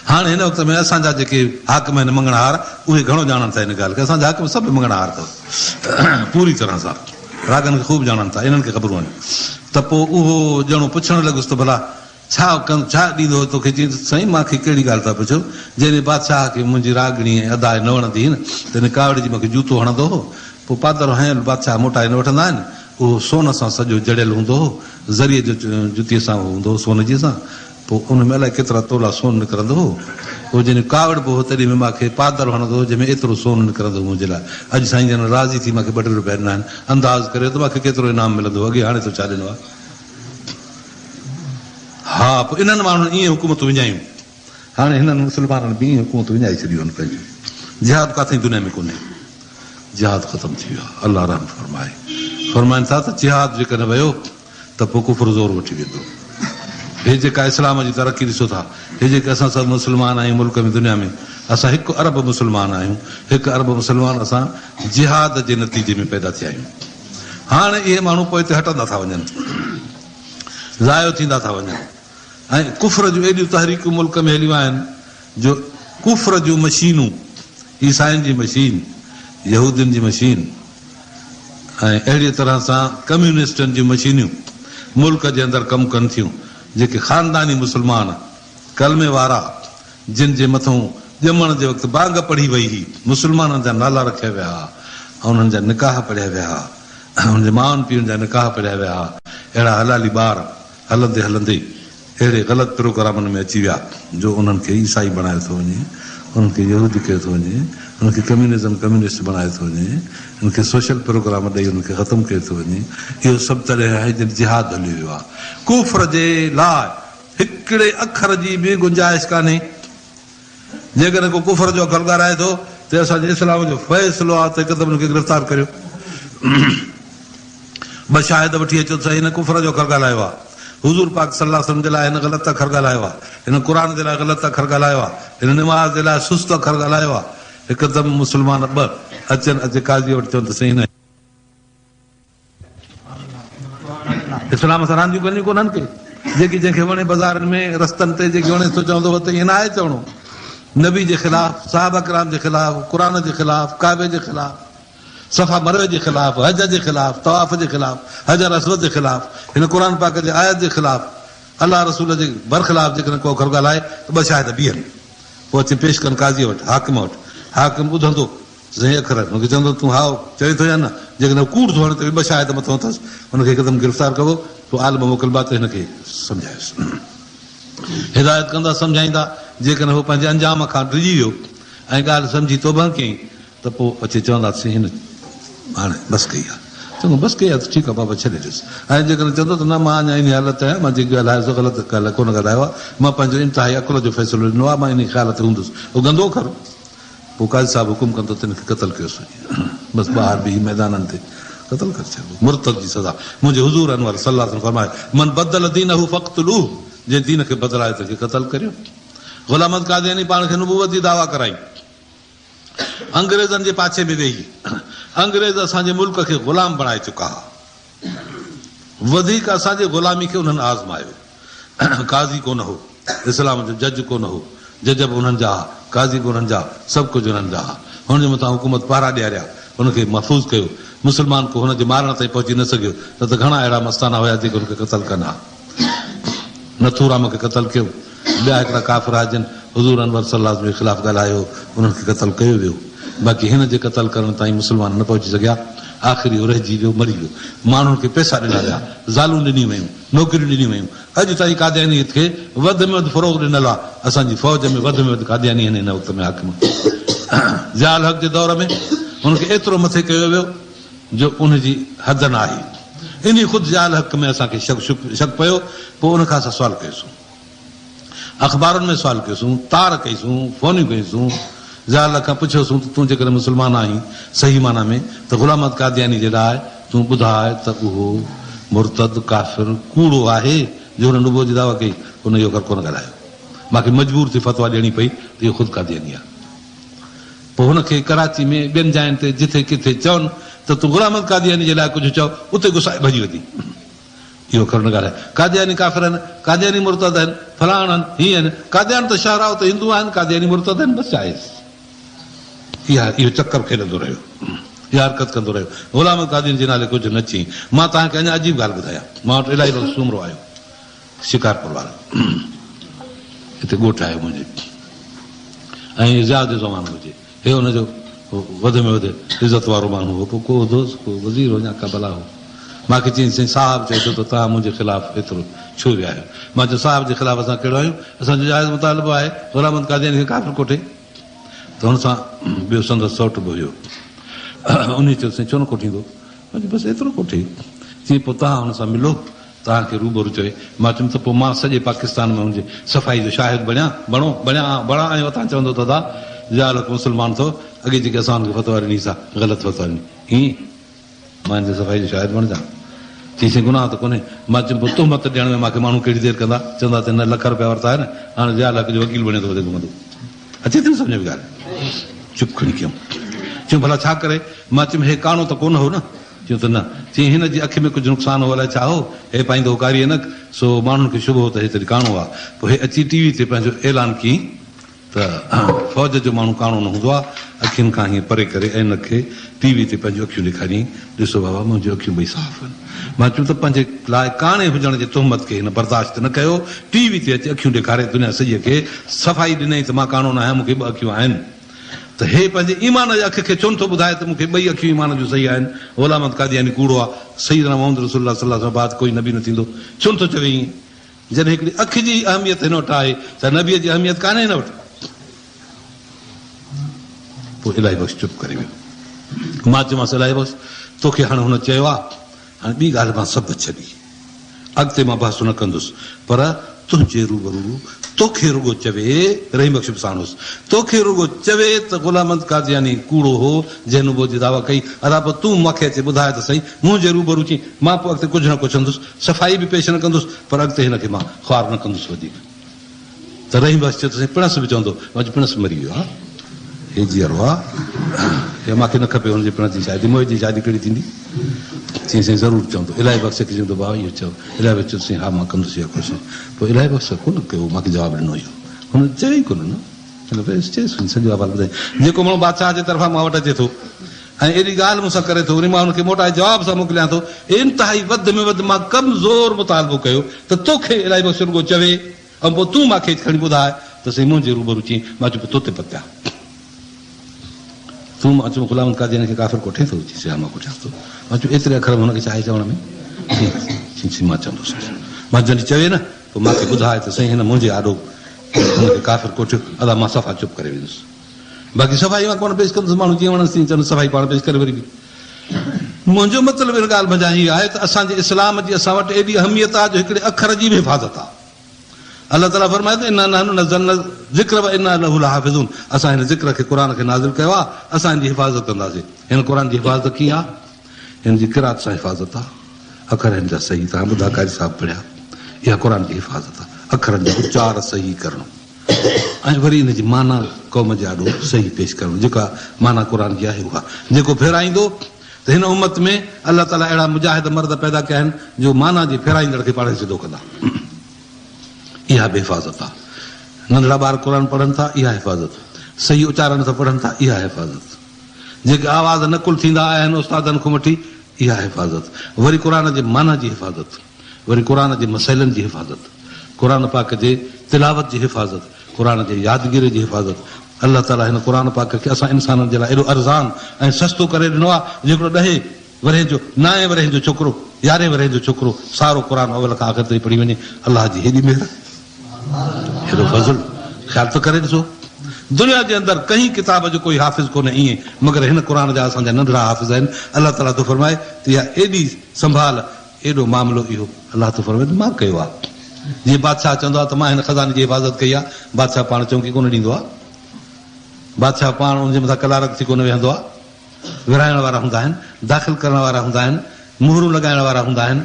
هاڻ هن وقت ۾ اسان جا جيڪي حاڪم آهن مڱڻهار اهي گهڻو ڄاڻن ٿا ان ڳالهه کي. اسان جا حاڪم سڀ مڱڻهار اٿو پوري طرح سان راڳن کي خوب ڄاڻن ٿا انهن کي خبرون آهن ته پوء اهو ڄڻو پڇڻ لڳس ته ڀلا ڇا ڪن ڇا ڏيندو هو توکي چيائين ته سائين مان کي ڪهڙي ڳالهه ٿا پڇو جڏهن بادشاهه کي منهنجي راڳڻي ۽ ادا نه وڻندي هئي نه تڏهن ڪاوڙجي مون کي جوتو هڻندو هو پوء پادر هنيل بادشاهه موٽائي نه وٺندا آهن اهو سون سان سڄو جڙيل هوندو هو زريء جو جتيء سان هوندو هو سون جي سان پوء ان ۾ الائي ڪيترا تولا سون نڪرندو هو. پوء جڏهن ڪاوڙبو هو تڏهن به مان کي پادر هڻندو هو جنهن ۾ ايترو سون نڪرندو هو منهنجي لاء. اڄ سائين جن راضي ٿي مان کي ٻه ٽي روپيا ڏنا آهن. انداز ڪريو ته مان کي ڪيترو انعام ملندو هو. اڳي هاڻي تو ڇا ڏنو آهي. ها پوء انهن ماڻهن ائين حڪومتون وڃايون. هاڻي هنن مسلمانن به ائين حڪومتون وڃائي ڇڏيون آهن پنهنجون. جهاد ڪاٿئين دنيا ۾ ڪونهي. جهاد ختم ٿي ويو آهي. الله رحم فرمائي. فرمائن ٿا ته جهاد جيڪڏهن ويو. ته پوء ڪفر زور وٺي ويندو. هي جيڪا اسلام جي ترقي ڏسو ٿا، هي جيڪي اسان سڀ مسلمان آهيون ملڪ ۾ دنيا ۾ اسان هڪ ارب مسلمان آهيون، هڪ ارب مسلمان اسان جهاد جي نتيجي ۾ پيدا ٿيا آهيون. هاڻ اهي ماڻهو پوئتي هٽندا ٿا وڃن، ضايع ٿيندا ٿا وڃن ۽ ڪفر جون ايڏيون تحريڪون ملڪ ۾ هليون آهن جو ڪفر جون مشينون، عيسائين جي مشين، يهودين جي مشين، ۽ اهڙيء طرح سان ڪميونسٽن جون مشينيون ملڪ جي اندر ڪم ڪن ٿيون، جيڪي خانداني مسلمان، ڪلمي وارا، جن جي مٿئون ڄمڻ جي وقت بانگ پڙهي وئي هئي، مسلمانن جا نالا رکيا ويا ها ۽ انهن جا نڪاح پڙهيا ويا ها، انهن جي مائن پيئن جا نڪاح پڙهيا ويا ها، اهڙا حلالي ٻار هلندي هلندي اهڙي غلط پروگرامن ۾ اچي ويا جو انهن کي عيسائي بڻايو ٿو وڃي، انهن کي يهودي ڪيو ٿو وڃي، انهن کي ڪميونزم ڪميونسٽ بڻايو ٿو وڃي، انهن کي سوشل پروگرام ڏئي انهن کي ختم ڪيو ٿو وڃي. اهو سڀ تڏهن آهي جڏهن جهاد هليو ويو آهي. ڪفر جي لاء هڪڙي اکر جي به گنجائش ڪانهي. جيڪڏهن ڪو ڪفر جو اکر ڳالهائي ٿو ته اسان جي اسلام جو فيصلو آهي ته هڪدم هن کي گرفتار ڪريو. ٻه شاهد وٺي اچو ته سائين هن ڪفر جو اکر ڳالهايو آهي. حضور پاڪ صلي الله عليه وسلم جي لاء هن غلط اکر ڳالهايو آهي. هن قرآن جي لاء غلط اکر ڳالهايو آهي. هن نماز جي لاء سست اکر ڳالهايو آهي. هڪدم مسلمان ٻه اچن اچي قاضيء وٽ چون ته سائين هن. اسلام سان رانديون ڪرڻيون ڪونهن ڪي. جيڪي جنهن کي وڻي بازارن ۾ رستن تي جيڪي وڻي سو چوندو وتي ائين ناهي چوڻو. نبي جي خلاف، صحابه ڪرام جي خلاف، قرآن جي خلاف، ڪعبي جي خلاف، صفا مروه جي خلاف، حج جي خلاف، طواف جي خلاف، حجر اسود جي خلاف، هن قرآن پاڪ جي آيت جي خلاف، الله رسول جي برخلاف جيڪڏهن ڪو اکر ڳالهائي ته ٻه شاهد بيهن. پوء اچي پيش ڪن قاضيء وٽ، حاڪم وٽ. حاڪم ٻڌندو سائين اکر هن کي چوندو تون هائو چوين ٿو يا نه؟ جيڪڏهن هو ڪوڙ ٿو هڻي ته به ٻه شاهد مٿو اٿس، هن کي هڪدم گرفتار ڪبو، پوء عالم موڪلبا ته هن کي سمجهايوس. هدايت ڪندا سمجهائيندا، جيڪڏهن هو پنهنجي انجام کان ڊڄي ويو ۽ ڳالهه سمجهي توبهه ڪيائين ته پوء اچي چوندا ته سائين هن هاڻي بس ڪئي آهي. چوندو بس ڪئي آهي ته ٺيڪ آهي بابا ڇڏي ڏيس ۽ جيڪڏهن چوندو ته نه مان اڃا انهي حالت تي آهيان مان جيڪي ڳالهايو سو غلط ڳالهه ڪونه ڳالهايو آهي مان پنهنجو انتهائي عقل جو فيصلو ڏنو آهي مان انهي خيال تي هوندس اهو گندو اکر پوء قاضي صاحب حڪم ڪندو ته هن کي قتل ڪيوس وڃي. بس ٻاهر بيهي ميدانن تي قتل ڪري ڇڏبو. مرتد جي سزا. منهنجي حضور انور صلي الله عليه وسلم فرمايو، من بدل دينه فاقتلوه جنهن دين کي بدلايو تنهن کي قتل ڪريو. غلام احمد قادياني پاڻ کي نبوت جي دعويٰ ڪرائي. انگريزن جي پاڇي ۾ ويهي انگريز اسان جي ملڪ کي غلام بڻائي چڪا ها. وڌيڪ اسان جي غلامي کي انهن آزمايو. قاضي ڪونه هو، اسلام جو جج ڪونه هو، جج به انهن جا ها، قاضي به انهن جا، سڀ ڪجهه انهن جا ها. هن جي مٿان حڪومت پهرا ڏياريا، هن کي محفوظ ڪيو. مسلمان ڪو هن جي مارڻ تائين پهچي نه سگهيو، نه ته گهڻا اهڙا مستانا هيا جيڪي هن کي قتل ڪن ها. نٿورام کي قتل ڪيو، ٻيا هڪڙا ڪافر ها جن حضور انور صلي الله عليه وسلم جي خلاف ڳالهايو هو، انهن کي قتل ڪيو ويو. باقي هن جي قتل ڪرڻ تائين مسلمان نه پهچي سگهيا. آخر اهو رهجي ويو، مري ويو. ماڻهن کي پئسا ڏنا ويا، زالون ڏنيون ويون، نوڪريون ڏنيون ويون. اڄ تائين قاديانيت کي وڌ ۾ وڌ فروغ ڏنل آهي. اسان جي فوج ۾ وڌ ۾ وڌ قادياني آهن هن وقت ۾ حاڪم. ضياء الحق جي دور ۾ هن کي ايترو مٿي ڪيو ويو جو ان جي حد نه آهي. انهي خود ضياء الحق ۾ اسان کي شڪ پيو، پوء ان کان اسان سوال ڪيوسون. اخبارن ۾ سوال ڪيوسون، تار ڪئيسون، فونيون ڪيونسون، ضياء الحق کان پڇيوسون ته تون جيڪڏهن مسلمان آهين صحيح معنيٰ ۾ ته غلام احمد قادياني جي لاء تون ٻڌاء ته اهو مرتد، ڪافر، ڪوڙو آهي جو هن نبوت جي دعويٰ ڪئي؟ هن اهو اکر ڪونه ڳالهايو. مان کي مجبور ٿي فتويٰ ڏيڻي پئي ته اهو خود قادياني آهي. پوء هن کي ڪراچي ۾ ٻين جاين تي جٿي ڪٿي چون ته تون غلام احمد قادياني جي لاء ڪجهه چئو اتي گسائي ڀڄي وڃي. اهو اکر نه ڳالهاء. قادياني ڪافر آهن، قادياني مرتد آهن، فلاڻ آهن، هيئن آهن. قاديان ته شهر آهي اتي هندو آهن، قادياني مرتد آهن، بس ڇا آهيس. اها اهو چڪر کيڏندو رهيو. اها حرڪت ڪندو رهيو. غلام احمد قادياني جي نالي ڪجهه نه چيائين. مان توهان کي اڃا عجيب ڳالهه ٻڌايان. مان وٽ الاهي بخش سومرو آيو. شڪارپور وارو. هتي ڳوٺ آيو منهنجي ۽ ضياء جو زمانو هجي. هي ان جو وڌ ۾ وڌ عزت وارو ماڻهو هو، پوء ڪو دوست، ڪو وزير هو يا ڪا بلا هو. مان کي چيائين، سائين صاحب چئي ٿو ته توهان منهنجي خلاف ايترو ڇو ويا آهيو؟ مان چيو، صاحب جي خلاف اسان ڪهڙو آهيون؟ اسان جو جائز مطالبو آهي، غلام احمد قادياني کي ڪافر ڪوٺي. ته هن سان ٻيو سندس سئوٽ به هيو. انهيء چيو، سائين ڇو نه ڪوٺيندو؟ مان چيو، بس ايترو ڪوٺي. چيائين، پوء توهان هن سان ملو. توهان کي روبرو چوي. مان چيم ته پوء مان سڄي پاڪستان ۾ هن جي صفائي جو شاهد بڻيان، بڻو، بڻيان، بڻان ۽ وتان چوندو ته ادا ضياء الحق مسلمان اٿو، اڳي جيڪي اسان هن کي فتويٰ ڏني سا غلط فتويٰ ڏني. ائين مان هن جي صفائي جو شاهد بڻجان؟ چيائين سائين گناهه ته ڪونهي. مان چيم پوء تهمت ڏيڻ ۾ مان کي ماڻهو ڪهڙي دير ڪندا؟ چوندا ته هن لک رپيا ورتا آهن، هاڻي ضياء الحق جو وڪيل بڻيو ٿو وتي گهمندو. اچي ٿي نه سمجهه ۾ ڳالهه؟ چپ کڻي ڪيم. چيم ڀلا ڇا ڪري؟ مان چيم هي ڪاڻو ته ڪونه هو نه؟ چيو ته نه. چيائين هن جي اک ۾ ڪجهه نقصان هو الائي ڇا هو، هي پائيندو هو ڪاري عينڪ، سو ماڻهن کي شبهو هو ته هي تڏهن ڪاڻو آ. پوء هي اچي ٽي وي تي پنهنجو اعلان ڪيائين ته فوج جو ماڻهو ڪاڻو نه هوندو آ، اکين کان هيئن پري ڪري عينڪ کي ٽي وي تي پنهنجون اکيون ڏيکاريائين، ڏسو بابا منهنجون اکيون ٻئي صاف آهن. مان چيم ته پنهنجي لاء ڪاڻي هجڻ جي تهمت کي هن برداشت نه ڪيو، ٽي وي تي اچي اکيون ڏيکاري دنيا سڄيء کي صفائي ڏنائين ته مان ڪاڻو نه آهيان، مون کي ٻه اکيون آهن. ته هي پنهنجي ايمان جي اک کي ڇو نٿو ٻڌائي ته مون کي ٻئي اکيون ايمان جون صحيح آهن، غلام احمد قادياني ڪوڙو آ، سيدنا محمد رسول الله صلي الله عليه وسلم بعد ڪوئي نبي نه ٿيندو، ڇو نٿو چوي ائين؟ جڏهن هڪڙي اک جي ئي اهميت هن وٽ آهي، ڇا نبيء جي اهميت ڪانهي هن وٽ؟ پوء الاهي بخش چپ ڪري ويو. مان چيومانس الاهي بخش توکي هاڻي هن چيو آ، هاڻي ٻي ڳالهه مان سڀ ڇڏي، اڳتي مان بحث نه ڪندس، پر تنهنجي روبرو توکي رڳو چوي، رحيم بخش به ساڻ هوس، توکي رڳو چوي ته غلام احمد قادياني ڪوڙو هو، جنهن نبوت جي دعويٰ ڪئي، ادا پوء تون مان کي اچي ٻڌاء ته سهي، منهنجي روبرو چئين، مان پوء اڳتي ڪجهه نه ڪڇندس، صفائي به پيش نه ڪندس، پر اڳتي هن کي مان خوار نه ڪندس وڌيڪ. ته رحيم بخش چيو ته سائين پڻس به چوندو، مان چيو پڻس مري ويو آ، هي جيئرو آ، هي مان کي نه کپي هن جي پڻس جي شادي، موهي جي شادي ڪهڙي ٿيندي؟ چيائين سائين ضرور چوندو، الاهي بخش کي چوندو ڀاء اهو چئو، الاهي بخش چيو ته سائين ها مان ڪندس اها ڪوشش، پوء الاهي بخش ڪونه ڪيو مان کي جواب ڏنو اهو، هن چيو ئي ڪونه نه، هن بس چيس سڄو احوال ٻڌائين، جيڪو ماڻهو بادشاهه جي طرفان مان وٽ اچي ٿو ۽ ايڏي ڳالهه مون سان ڪري ٿو، وري مان هن کي موٽائي جواب سان موڪليان ٿو، انتهائي وڌ ۾ وڌ مان ڪمزور مطالبو ڪيو ته توکي الاهي بخش رڳو چوي ۽ پوء تون مان کي کڻي ٻڌاء ته سائين منهنجي روبرو چئين، مان چيو پوء توتي پتيا. تون مان چيو غلام قادياني کي ڪافر ڪوٺين ٿو؟ چيس ها مان ڪوٺيان ٿو. مان چيو ايتري اکر ۾ هن کي ڇا آهي چوڻ ۾؟ چيس مان چوندس. مان جڏهن چوي نه پوء مان کي ٻڌاء ته سائين هن منهنجي آڏو هن کي ڪافر ڪوٺيو، ادا مان صفا چپ ڪري ويندس. باقي صفائي مان ڪونه پيش ڪندس، ماڻهو جيئن وڻنس تيئن چون، صفائي پاڻ پيش ڪري وري به. منهنجو مطلب ان ڳالهه منجهان هي آهي ته اسان جي اسلام جي اسان وٽ ايڏي اهميت آهي جو هڪڙي اکر جي به حفاظت آهي. الله تعاليٰ فرمائي ٿو، انا نحن نزلنا الذڪر وانا له لحافظون اسان هن ذڪر کي، قرآن کي، نازل ڪيو آهي، اسان ان جي حفاظت ڪنداسين. هن قرآن جي حفاظت ڪيئن آهي؟ هن جي قرات سان حفاظت آهي. اکر هن جا صحيح توهان ٻڌا قاري صاحب پڙهيا. اها قرآن جي حفاظت آهي. اکرن جا اچار صحيح ڪرڻ ۽ وري ان جي معنيٰ قوم جي آڏو صحيح پيش ڪرڻ جيڪا معنيٰ قرآن جي آهي اها جيڪو ڦيرائيندو ته هن امت ۾ الله تعاليٰ اهڙا مجاهد مرد پيدا ڪيا آهن جو معنيٰ جي ڦيرائيندڙ کي پاڻهي سڌو ڪندا. اها به حفاظت آهي. ننڍڙا ٻار قرآن پڙهن ٿا اها حفاظت. صحيح اچارن سان پڙهن ٿا اها حفاظت. جيڪي آواز نقل ٿيندا آيا آهن استادن کان وٺي اها حفاظت. وري قرآن جي معنيٰ جي حفاظت. وري قرآن جي مسئلن جي حفاظت. قرآن پاڪ جي تلاوت جي حفاظت. قرآن جي يادگيري جي حفاظت. الله تعاليٰ هن قرآن پاڪ کي اسان انسانن جي لاء ايڏو ارزان ۽ سستو ڪري ڏنو آهي جو هڪڙو ڏهين ورهين جو، نائين ورهين جو ڇوڪرو، يارهين ورهين جو ڇوڪرو سارو قرآن اول کان آخر تائين پڙهي وڃي. الله جي هيڏي مهر، هيڏو فضل، خيال ته ڪري ڏسو. دنيا جي اندر ڪنهين ڪتاب جو ڪوئي حافظ ڪونهي ائين، مگر هن قرآن جا اسان جا ننڍڙا حافظ آهن. الله تعاليٰ ٿو فرمائي ته اها ايڏي سنڀال، ايڏو معاملو اهو الله ٿو فرمائي ته مان ڪيو آهي. جيئن بادشاهه چوندو آهي ته مان هن خزاني جي حفاظت ڪئي آهي، بادشاهه پاڻ چونڪي ڪونه ڏيندو آهي. بادشاهه پاڻ ان جي مٿان ڪلارڪ ٿي ڪونه ويهندو آهي. ورهائڻ وارا هوندا آهن، داخل ڪرڻ وارا هوندا آهن، مهرون لڳائڻ وارا هوندا آهن.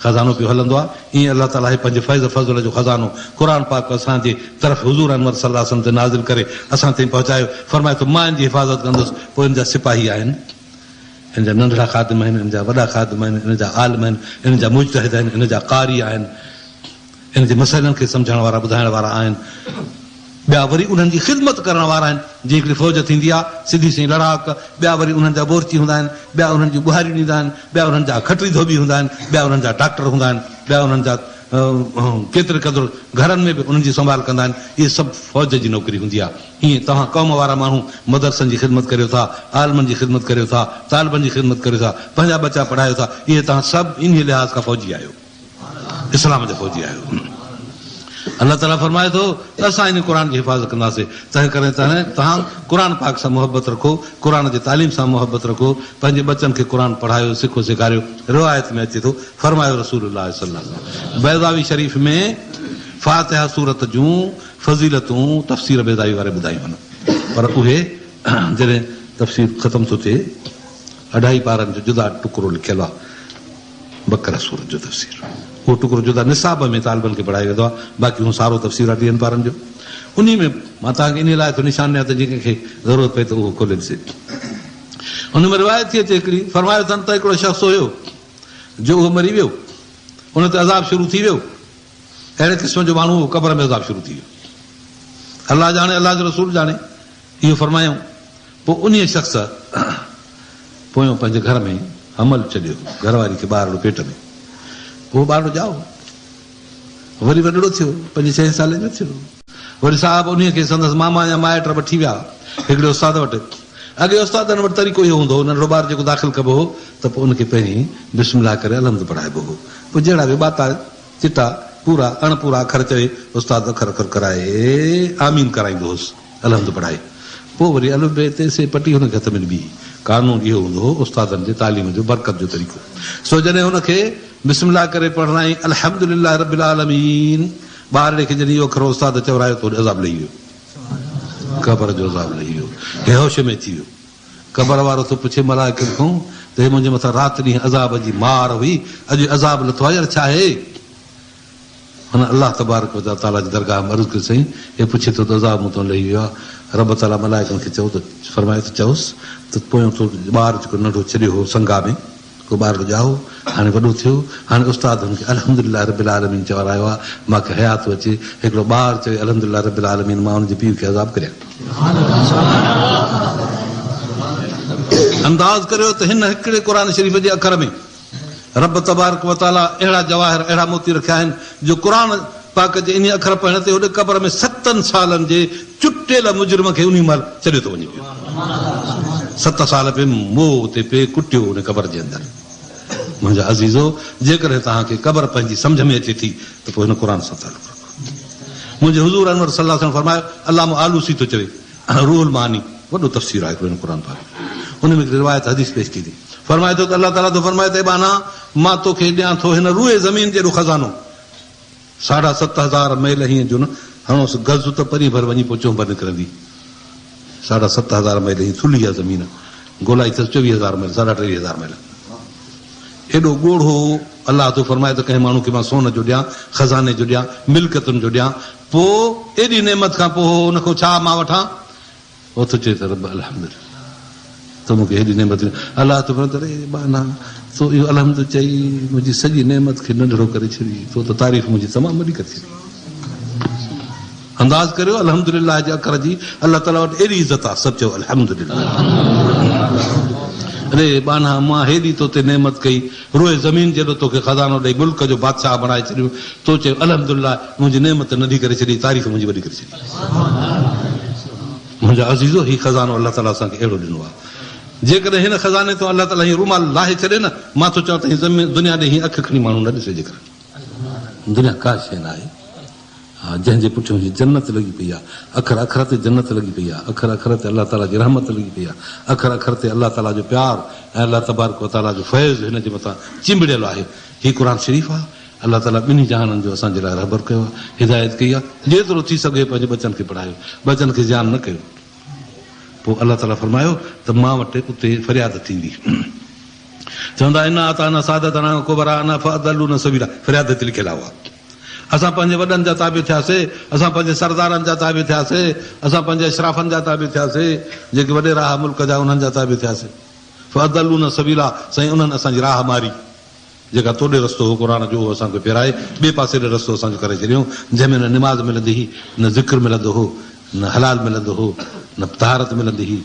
خزانو پيو هلندو آهي. ائين الله تعاليٰ هي پنهنجي فيض فضل جو خزانو قرآن پاڪ اسان جي طرف حضور انور صلي الله عليه وسلم تي نازل ڪري اسان تائين پهچايو. فرمائي ٿو مان ان جي حفاظت ڪندس. پوء ان جا سپاهي آهن. ان جا ننڍڙا خادم آهن، ان جا وڏا خادم آهن، ان جا عالم آهن، ان جا مجتهد آهن، ان جا قاري آهن، ان جي مسئلن کي سمجهڻ وارا ٻڌائڻ وارا آهن، ٻيا وري انهن جي خدمت ڪرڻ وارا آهن، جيئن هڪڙي فوج ٿيندي آهي، سڌي سئين لڙاڪ، ٻيا وري انهن جا بورچي هوندا آهن، ٻيا انهن جون ٻهاريون ڏيندا آهن، ٻيا انهن جا کٽري ڌوٻي هوندا آهن، ٻيا انهن جا ڊاڪٽر هوندا آهن، ٻيا انهن جا ڪيتري قدر گهرن ۾ به انهن جي سنڀال ڪندا آهن، اهي سڀ فوج جي نوڪري هوندي آهي. ائين توهان قوم وارا ماڻهو مدرسن جي خدمت ڪريو ٿا، عالمن جي خدمت ڪريو ٿا، طالبن جي خدمت ڪريو ٿا، پنهنجا ٻچا پڙهايو ٿا، اهي توهان سڀ انهيء لحاظ کان فوجي آهيو، اسلام جا فوجي آهيو. الله تعاليٰ فرمائي ٿو ته اسان انهيء قرآن جي حفاظت ڪنداسين، تنهن ڪري توهان قرآن پاڪ سان محبت رکو، قرآن جي تعليم سان محبت رکو، پنهنجي ٻچن کي قرآن پڙهايو، سکو سيکاريو. روايت ۾ اچي ٿو، فرمايو رسول الله صلي الله عليه وسلم بيضاوي شريف ۾ فاتحه سورت جون فضيلتون تفسير بيضاوي واري ٻڌايون آهن پر اهي جڏهن تفسير ختم ٿو ٿئي اڍائي پارن جو جدا ٽڪرو لکيل آهي بقره سورت جو تفسير اهو ٽڪرو جدا نصاب ۾ طالبن کي پڙهايو ويندو آهي باقي هو سارو تفسير آهي ٽيهن پارن جو انهي ۾ مان توهان کي انهي لاء ٿو نشان ڏيان ته جي ڪنهن کي ضرورت پئي ته اهو کولي ڏسي ان ۾ روايت ٿي اچي هڪڙي فرمايو اٿن ته هڪڙو شخص هيو جو اهو مري ويو ان تي عذاب شروع ٿي ويو اهڙي قسم جو ماڻهو هو، قبر ۾ عذاب شروع ٿي ويو. الله ڄاڻي، الله جو رسول ڄاڻي. اهو فرمايائون. پوء انهيء شخص پويون پنهنجي گهر ۾ حمل ڇڏيو هو، گهر واري کي ٻارڙو پيٽ ۾. اهو ٻارڙو ڄائو. وري وڏڙو ٿيو، پنجين ڇهين سالين جو ٿيو. وري صاحب انهيء کي سندس ماما يا مائٽ وٺي ويا هڪڙي استاد وٽ. اڳي استادن وٽ طريقو اهو هوندو هو، ننڍڙو ٻار جيڪو داخل ڪبو هو ته پوء ان کي پهرين بسم الله ڪري الحمد پڙهائبو هو. پوء جهڙا به ٻاتا چٽا، پورا، اڻ پورا اکر چوي، استاد اکر اکر ڪرائي آمين ڪرائيندو هوس، الحمد پڙهائي. پوء وري الف بي تي سي پٽي هن کي هٿ ۾ ڏبي هئي. قانون اهو هوندو هو استادن جي تعليم جو برڪت جو طريقو. سو جڏهن هن کي بسم الله ڪري پڙهرائين الحمد لله رب العالمين. ٻارڙي کي جڏهن اهو اکر استاد چورايو ته هوڏي عذاب لهي ويو. قبر جو عذاب لهي ويو. هي هوش ۾ اچي ويو. قبر وارو ٿو پڇي ملائڪن کان ته هي منهنجي مٿان رات ڏينهن عذاب جي مار هئي، اڄ عذاب لٿو آهي يار ڇا آهي؟ هن الله تبارڪ و تعاليٰ جي درگاهه ۾ عرض ڪيو سائين هي پڇي ٿو ته عذاب مون تان لهي ويو آهي، رب تعاليٰ ملائڪن کي چئو ته فرمايو ته چئوس ته پويون تو ٻار جيڪو ننڍو ڇڏيو هو سنگا ۾ ڪو ٻارڙو ڄائو هاڻي وڏو ٿيو هاڻي استاد هن کي الحمدلله رب العالمين چورايو آهي مان کي حياء ٿو اچي هڪڙو ٻار چوي الحمدلله رب العالمين مان ان جي پيء کي عذاب ڪريان. انداز ڪريو ته هن هڪڙي قرآن شريف جي اکر ۾ رب تبارڪ و تعاليٰ اهڙا جواهر اهڙا موتي رکيا آهن جو قرآن پاڪ جي انهي اکر پڙهڻ تي هوڏي قبر ۾ ستن سالن جي چٽيل مجرم کي انهي مهل ڇڏيو ٿو وڃي پيو. ست سال پئي موهه اتي پئي ڪٽيو انهي قبر جي اندر. منهنجا عزيزو! جيڪڏهن توهان کي قبر پنهنجي سمجهه ۾ اچي ٿي ته پوء هن قرآن سان تعلق رکو. منهنجي حضور انور صلي الله عليه وسلم فرمايو، علامه آلوسي ٿو چوي، روح المعاني وڏو تفسير آهي هڪڙو هن قرآن پاڪ جو ان ۾ هڪڙي روايت حديث پيش ڪئي اٿئي فرمائي ٿو ته الله تعاليٰ ٿو فرمائي ته اي ٻانها مان توکي ڏيان ٿو هن روئي زمين جيڏو خزانو ساڍا 7000 ميل هيئن جو نه هڻوس گز ته پرين ڀر وڃي پوء چهنب نڪرندي 7500 ميل هي ٿلهي آهي زمين گولائي اٿس 24,000 ميل 23,500 ميل ايڏو ڳوڙهو الله ٿو فرمائي ته ڪنهن ماڻهو کي مان سون جو ڏيان خزاني جو ڏيان ملڪيتن جو ڏيان پوء ايڏي نعمت کان پوء ان کان ڇا مان وٺان؟ هو ٿو چئي ته رب الحمدلله تو مون کي هيڏي نعمت ڏني. الله ٿو فرمائي ته اي ٻانها تو اهو الحمد چئي منهنجي سڄي نعمت کي ننڍڙو ڪري ڇڏي، تو ته تعريف منهنجي تمام وڏي ڪري ڇڏي. انداز ڪريو الحمدلله جي اکر جي الله تعاليٰ وٽ ايڏي عزت آهي، سڀ چئو الحمدلله. اڙي ٻانها مان هيڏي تو تي نعمت ڪئي، روئي زمين جيڏو توکي خزانو ڏئي ملڪ جو بادشاهه بڻائي ڇڏيو، تو چيو الحمدلله منهنجي نعمت ننڍي ڪري ڇڏي، تعريف منهنجي وڏي ڪري ڇڏي. منهنجا عزيزو! هي خزانو الله تعاليٰ اسان کي اهڙو ڏنو آهي، جيڪڏهن هن خزاني تان الله تعاليٰ هي رومال لاهي ڇڏي نه، مان ٿو چوان ته هي دنيا ڏي هيئن اک کڻي ماڻهو نه ڏسي جيڪر دنيا ڪا شيء نه آهي. ها جنهن جي پٺيون هي جنت لڳي پئي آهي، اکر اکر تي جنت لڳي پئي آهي، اکر اکر تي الله تعاليٰ جي رحمت لڳي پئي آهي، اکر اکر تي الله تعاليٰ جو پيار ۽ الله تبارڪ و تعاليٰ جو فيض هن جي مٿان چنبڙيل آهي. هي قرآن شريف آهي، الله تعاليٰ ٻنهي جهانن جو اسان جي لاء رهبر ڪيو آهي، هدايت ڪئي آهي، جيترو ٿي سگهي پنهنجي ٻچن کي پڙهايو، ٻچن کي زيان نه ڪيو. پوء الله تعاليٰ فرمايو ته مان وٽ اتي فرياد ٿيندي. چوندا انا اطعنا سادتنا وڪبراءنا فاضلونا السبيلا فرياد هتي لکيل آهي اها. اسان پنهنجي وڏن جا تابع ٿياسي، اسان پنهنجي سردارن جا تابع ٿياسي، اسان پنهنجي اشرافن جا تابع ٿياسي، جيڪي وڏيرا ها ملڪ جا انهن جا تابع ٿياسي. فاضلونا السبيلا سائين انهن اسان جي راهه ماري، جيڪا توڏي رستو هو قرآن جو اهو اسان کي ڦيرائي ٻئي پاسي ڏي رستو اسان جو ڪري ڇڏيائون، جنهن ۾ نه نماز ملندي هئي، نه ذڪر ملندو هو، نه حلال ملندو هو، نه طهارت ملندي هئي.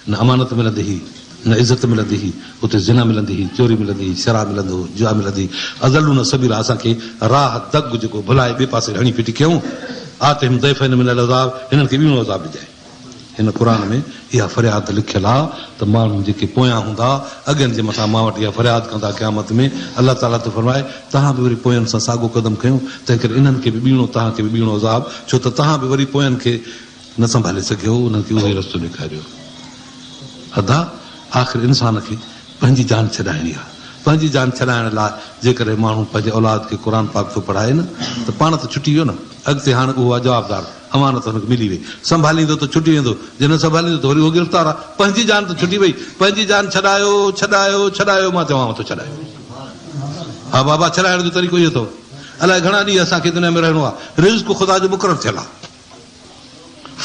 نه امانت ملندي هئي، نه عزت ملندي هئي، اتي زنا ملندي هئي، چوري ملندي هئي، شراب ملندو هو، جوا ملندي هئي، اضلونا السبيل اسان کي راهه دڳ جيڪو ڀلائي ٻئي پاسي هڻي ڦٽي ڪيائون، آتهم ضعفين من العذاب هنن کي ٻيڻو عذاب ڏجانء. هن قرآن ۾ اها فرياد لکيل آ ته ماڻهو جيڪي پويان هوندا اڳين جي مٿان مان وٽ اها فرياد ڪندا قيامت ۾ الله تعاليٰ ٿو فرمائي توهان به وري پوين سان ساڳو قدم کنيو تنهنڪري انهن کي به ٻيڻو توهان کي به ٻيڻو عذاب ڇو ته توهان به وري پوين کي نه سنڀالي سگهيو، انهن کي اهو ئي رستو ڏيکاريو. ادا! آخر انسان کي پنهنجي جان ڇڏائڻي آهي. پنهنجي جان ڇڏائڻ لاء جيڪڏهن ماڻهو پنهنجي اولاد کي قرآن پاڪ ٿو پڙهائي نه ته پاڻ ته ڇٽي ويو نه. اڳتي هاڻ اهو آهي جوابدار. امانت هن کي ملي وئي. سنڀاليندو ته ڇٽي ويندو، جي نه سنڀاليندو ته وري اهو گرفتار آهي. پنهنجي جان ته ڇٽي وئي. پنهنجي جان ڇڏايو، ڇڏايو، ڇڏايو، مان چوانو ٿو ڇڏايو. ها بابا ڇڏائڻ جو طريقو اهو اٿو. الائي گهڻا ڏينهن اسان کي دنيا ۾ رهڻو آهي. رزق خدا جو مقرر ٿيل آهي.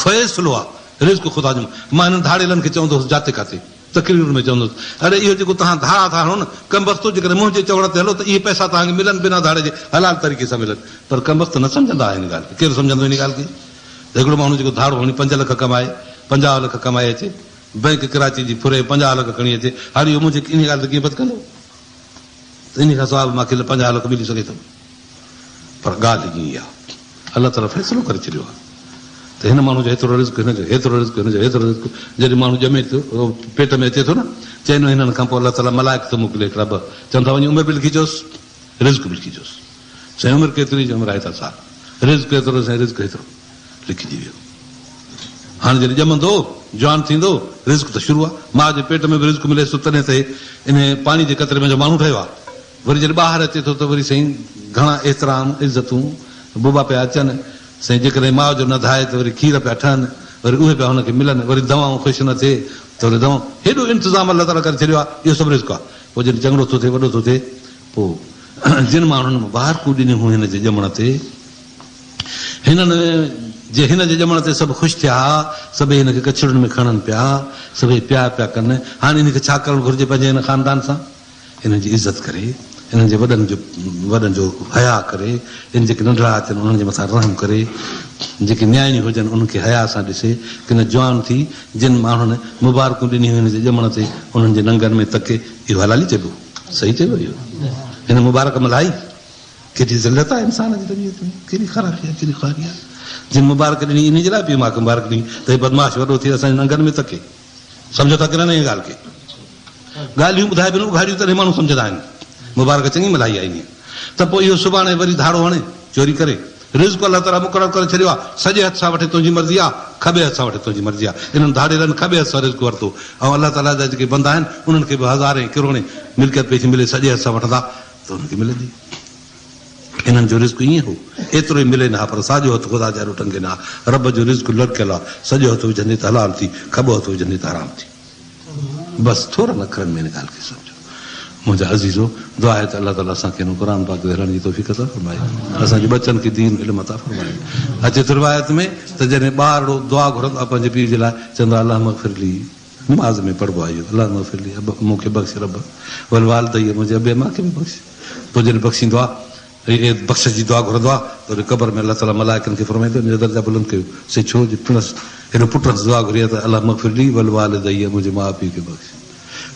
فيصلو آ رزق خدا جو. مان هنن ڌاڙيلن کي چوندو هوس جاتي ڪاتي تقريرن ۾ چوندو هوس اڙي اهو جيڪو توهان ڌاڙا ٿا هڻو نه ڪمبختو جيڪڏهن منهنجي چوڻ تي هلو ته اهي پئسا توهان کي ملن بنا ڌاڙي جي حلال طريقي سان ملن پر ڪمبخت نه سمجهندا آهن ان ڳالهه کي ڪير سمجهندو ان ڳالهه کي ته هڪڙو ماڻهو جيڪو ڌاڙو هڻي 5 لک ڪمائي 50 لک ڪمائي اچي بئنڪ ڪراچي جي ڦري 50 لک کڻي اچي هاڻي اهو منهنجي ان ڳالهه تي ڪيئن پت ڪندو ته انهي کان سواء به مان کي 50 لک ملي سگهي ٿو پر ڳالهه ائين آهي الله تعاليٰ فيصلو ڪري ڇڏيو آهي ته هن ماڻهو جو هيترو رزق، هن جو هيترو رزق، هن جو هيترو رزق. جڏهن ماڻهو ڄمي ٿو، پيٽ ۾ اچي ٿو نه، چئن مهينن کان پوء الله تعاليٰ ملائڪ ٿو موڪلي هڪڙا ٻه، چون ٿا وڃي عمر به لکي چوس، رزق به لکي چوس. سائين عمر ڪيتري؟ چي عمر آهي هيترا سال. رزق ڪيترو؟ سائين رزق هيترو لکجي ويو. هاڻي جڏهن ڄمندو، جوان ٿيندو، رزق ته شروع آهي. ماء جي پيٽ ۾ به رزق مليس ٿو تڏهن ته هي انهيء پاڻي جي قطري منجهه ماڻهو ٺهيو آهي. وري جڏهن ٻاهر اچي ٿو ته وري سائين گهڻا احترام، عزتون بوبا پيا اچن، سائين جيڪڏهن ماء جو نه ڌائي ته وري کير پيا ٺهن، وري اهي پيا هن کي ملن، وري دوائون خوش نه ٿئي ته وري دوائون، هيڏو انتظام الله تعاليٰ ڪري ڇڏيو آهي، اهو سڀ رزق آهي. پوء جڏهن چڱڙو ٿو ٿئي، وڏو ٿو ٿئي، پوء جن ماڻهن مبارڪون ڏنيون هيون هن جي ڄمڻ تي، هنن جي هن جي ڄمڻ تي سڀ خوش ٿيا ها، سڀئي هن کي ڪڇڙين ۾ کڻن پيا، سڀئي پيار پيا ڪن، هاڻي هن کي ڇا ڪرڻ گهرجي پنهنجي هن خاندان سان؟ انهن جي عزت ڪري، انهن جي وڏن جو وڏن جو حياء ڪري، ان جيڪي ننڍڙا اچن انهن جي مٿان رحم ڪري، جيڪي نياڻيون هجن انهن کي حياء سان ڏسي، ڪن جوان ٿي جن ماڻهن مبارڪون ڏنيون هن جي ڄمڻ تي انهن جي ننگن ۾ تڪي، اهو حلالي چئبو؟ صحيح چئبو اهو؟ هن مبارڪ ملهائي؟ ڪيڏي ذلت آهي انسان جي طبيعت ۾، ڪيڏي خرابي آهي، ڪيڏي خواري آهي. جن مبارڪ ڏني انهي جي لاء پيء ماء کي مبارڪ ڏني ته هي بدمعاش وڏو ٿي اسان جي ننگن ۾ تڪي. سمجهو ٿا ڪي نه انهيء ڳالهه کي؟ ڳالهيون ٻڌائبيون آهن اگهاڙيون تڏهن ماڻهو سمجهندا آهن. مبارڪ چڱي ملهائي آهي انهيء ته پوء اهو سڀاڻي وري ڌاڙو هڻي، چوري ڪري. رزق الله تعاليٰ مقرر ڪري ڇڏيو آهي، سڄي هٿ سان وٺي تنهنجي مرضي آهي، کٻي هٿ سان وٺي تنهنجي مرضي آهي. انهن ڌاڙيلن کٻي هٿ سان رزق ورتو ۽ الله تعاليٰ جا جيڪي بندا آهن انهن کي به هزارين ڪروڙين ملڪيت پئي ٿي ملي سڄي هٿ سان وٺندا ته انهن کي ملندي. انهن جو رزق ائين هو، ايترو ئي ملين ها پر ساڄو هٿ خدا جي آڏو ٽنگين ها. رب جو رزق لڙڪيل آ، سڄو هٿ وجهندين ته حلال ٿي، کٻو هٿ وجهندين ته حرام ٿي. بس ٿورن اکرن ۾ ان ڳالهه کي سمجهو. منهنجا عزيزو! دعا آهي ته الله تعاليٰ اسان کي هن قرآن پاڪ تي هلڻ جي توفيق عطا فرمائي. اسان جي ٻچن کي دين علم عطا فرمائي. اچي ٿو روايت ۾ ته جڏهن ٻارڙو دعا گهرندو آهي پنهنجي پيء جي لاء چوندو آهي اللهم اغفر لي نماز ۾ پڙهبو آهي اهو اللهم اغفر لي اب مون کي بخش رب ولوالدي منهنجي ابي امان کي به بخش پوء جڏهن بخشيندو آهي ۽ بخشش جي دعا گهرندو آهي ته وري قبر ۾ الله تعاليٰ ملائڪن کي فرمائيندو آهي منهنجا درجا بلند ڪيو سي ڇو جو پڻس هيڏو پٽس دعا گهري آهي ته اللهم اغفر لي ولوالدي منهنجي ماء پيء کي بخش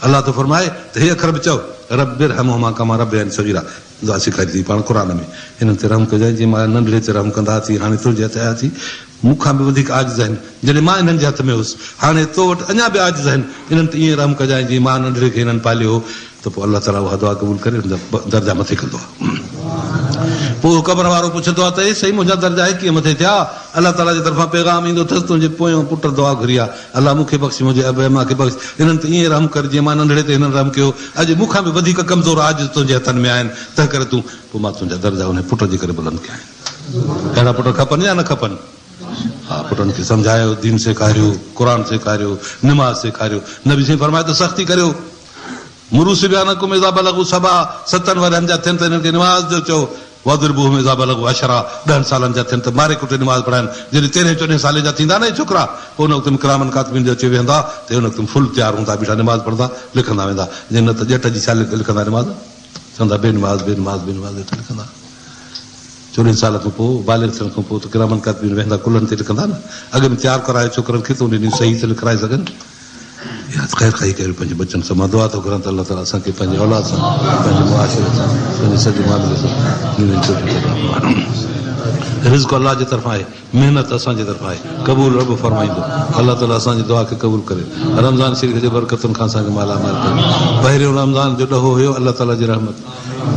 الله ٿو فرمائي ته هي اکر به چئو رب ارحمهما ڪما ربياني صغيرا دعا سيکاري ٿي پاڻ قرآن ۾ انهن تي رحم ڪجانء جيئن مان ننڍڙي تي رحم ڪندا ٿي هاڻي تنهنجي هٿ آيا ٿي مون کان به وڌيڪ عاجز آهن جڏهن مان انهن جي هٿ ۾ هيس هاڻي تو وٽ اڃا به عاجز آهن انهن تي ائين رحم ڪجانء جيئن مان ننڍڙي کي انهن پاليو هو ته پوء الله تعاليٰ اها دعا قبول ڪري ان جا درجا مٿي ڪندو آهي. پوء اهو قبر وارو پڇندو آهي ته اي سائين منهنجا درجا هي ڪيئن مٿي ٿيا؟ الله تعاليٰ جي طرفان پيغام ايندو اٿس تنهنجي پويون پٽ دعا گهري آهي الله مون کي بخش منهنجي ابي امان کي بخش انهن تي ائين رحم ڪر جيئن مان ننڍڙي تي هنن رحم ڪيو اڄ مون کان به وڌيڪ ڪمزور عاجز تنهنجي هٿن ۾ آهن تنهنڪري تون پوء مان تنهنجا درجا انهي پٽ جي ڪري بلند ڪيا آهن. اهڙا پٽ کپن يا نه کپن؟ ها پٽن کي سمجهايو، دين سيکاريو، قرآن سيکاريو، نماز سيکاريو. نبي سائين فرمايو ته سختي ڪريو. مروا صبيانڪم اذا بلغوا سبع، ستن ورهين جا ٿين ته انهن کي نماز جو چئو. واضربوهم اذا بلغوا عشرا، ڏهن سالن جا ٿين ته ماري ڪٽي نماز پڙهائين. جڏهن تيرهين چوڏهين سالي جا ٿيندا نه اهي ڇوڪرا، پوء ان وقت ۾ ڪرامن ڪاتبين جو اچي ويهندا ته ان وقت ۾ فل تيار هوندا بيٺا نماز پڙهندا لکندا ويندا. جي نه ته ڄٽ جي ڇا لکندا نماز؟ چوندا بي نماز بي نماز بي نماز ويٺا لکندا. چوڏهين سال کان پوء بالغ ٿيڻ کان پوء ته ڪرامن ڪاتبين ويهندا ڪلهن تي لکندا نه. اڳ ۾ تيار ڪرايو ڇوڪرن کي ته ان ڏينهن صحيح ته لکرائي سگهن. اها خير خواهي ڪريو پنهنجي ٻچن سان. مان دعا ٿو گهران ته الله تعالي اسان کي پنهنجي اولاد سان، پنهنجي معاشري سان، پنهنجي سڄي معاملي سان دين جي توفيق عطا فرمائي. رزق الله جي طرفان آهي، محنت اسان جي طرفان آهي، قبول رب فرمائيندو. الله تعالي اسان جي دعا کي قبول ڪري. رمضان شريف جي برڪتن کان اسان کي مالا مال ڪري. پهريون رمضان جو ڏهو هيو الله تعالي جي رحمت.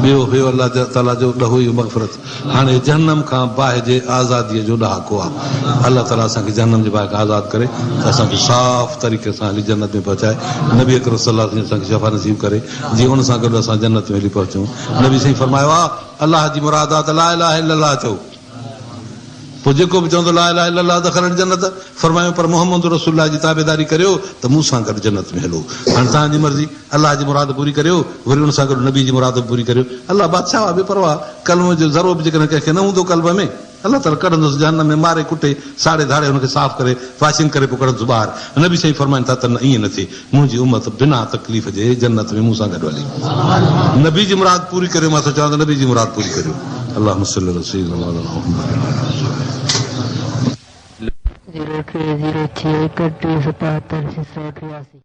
ٻيو هيو الله تعاليٰ جو ڏهو اهو مغفرت. هاڻي جهنم کان باهه جي آزاديء جو ڏهاڪو آهي. الله تعاليٰ اسان کي جهنم جي باهه کان آزاد ڪري ته اسان کي صاف طريقي سان هلي جنت ۾ پهچائي. نبي اڪرم صلي الله عليه وسلم اسان کي شفا نصيب ڪري جيئن ان سان گڏ اسان جنت ۾ هلي پهچون. نبي سائين فرمايو آهي، الله جي مراد آهي ته لا اله الا الله چئو. پوء جيڪو به چوندو لا اله الا الله دخل الجنت فرمايو پر محمد رسول الله جي تابعداري ڪريو ته مون سان گڏ جنت ۾ هلو. هاڻي توهان جي مرضي الله جي مراد پوري ڪريو وري ان سان گڏ نبي جي مراد به پوري ڪريو. الله بادشاهه آهي بي پرواهه ڪلمو جو ذرو به جيڪڏهن ڪنهن کي نه هوندو قلب ۾ الله تعالي ڪڍندس جهنم ۾ ماري ڪٽي ساڙي ڌاڙي هن کي صاف ڪري واشنگ ڪري پوء ڪڍندس ٻاهر. نبي سائين فرمائن ٿا ته نه ائين نه ٿئي منهنجي امت بنا تڪليف جي جنت ۾ مون سان گڏ هلي. نبي جي مراد پوري ڪريو مان ٿو چوان ته نبي جي مراد پوري ڪريو. اللهم صل علي سيدنا مولانا محمد وعلي آله وصحبه. زيرو ٽي زيرو ڇهه ايڪٽيهه ستاهتر ڇهه سؤ ٽياسي.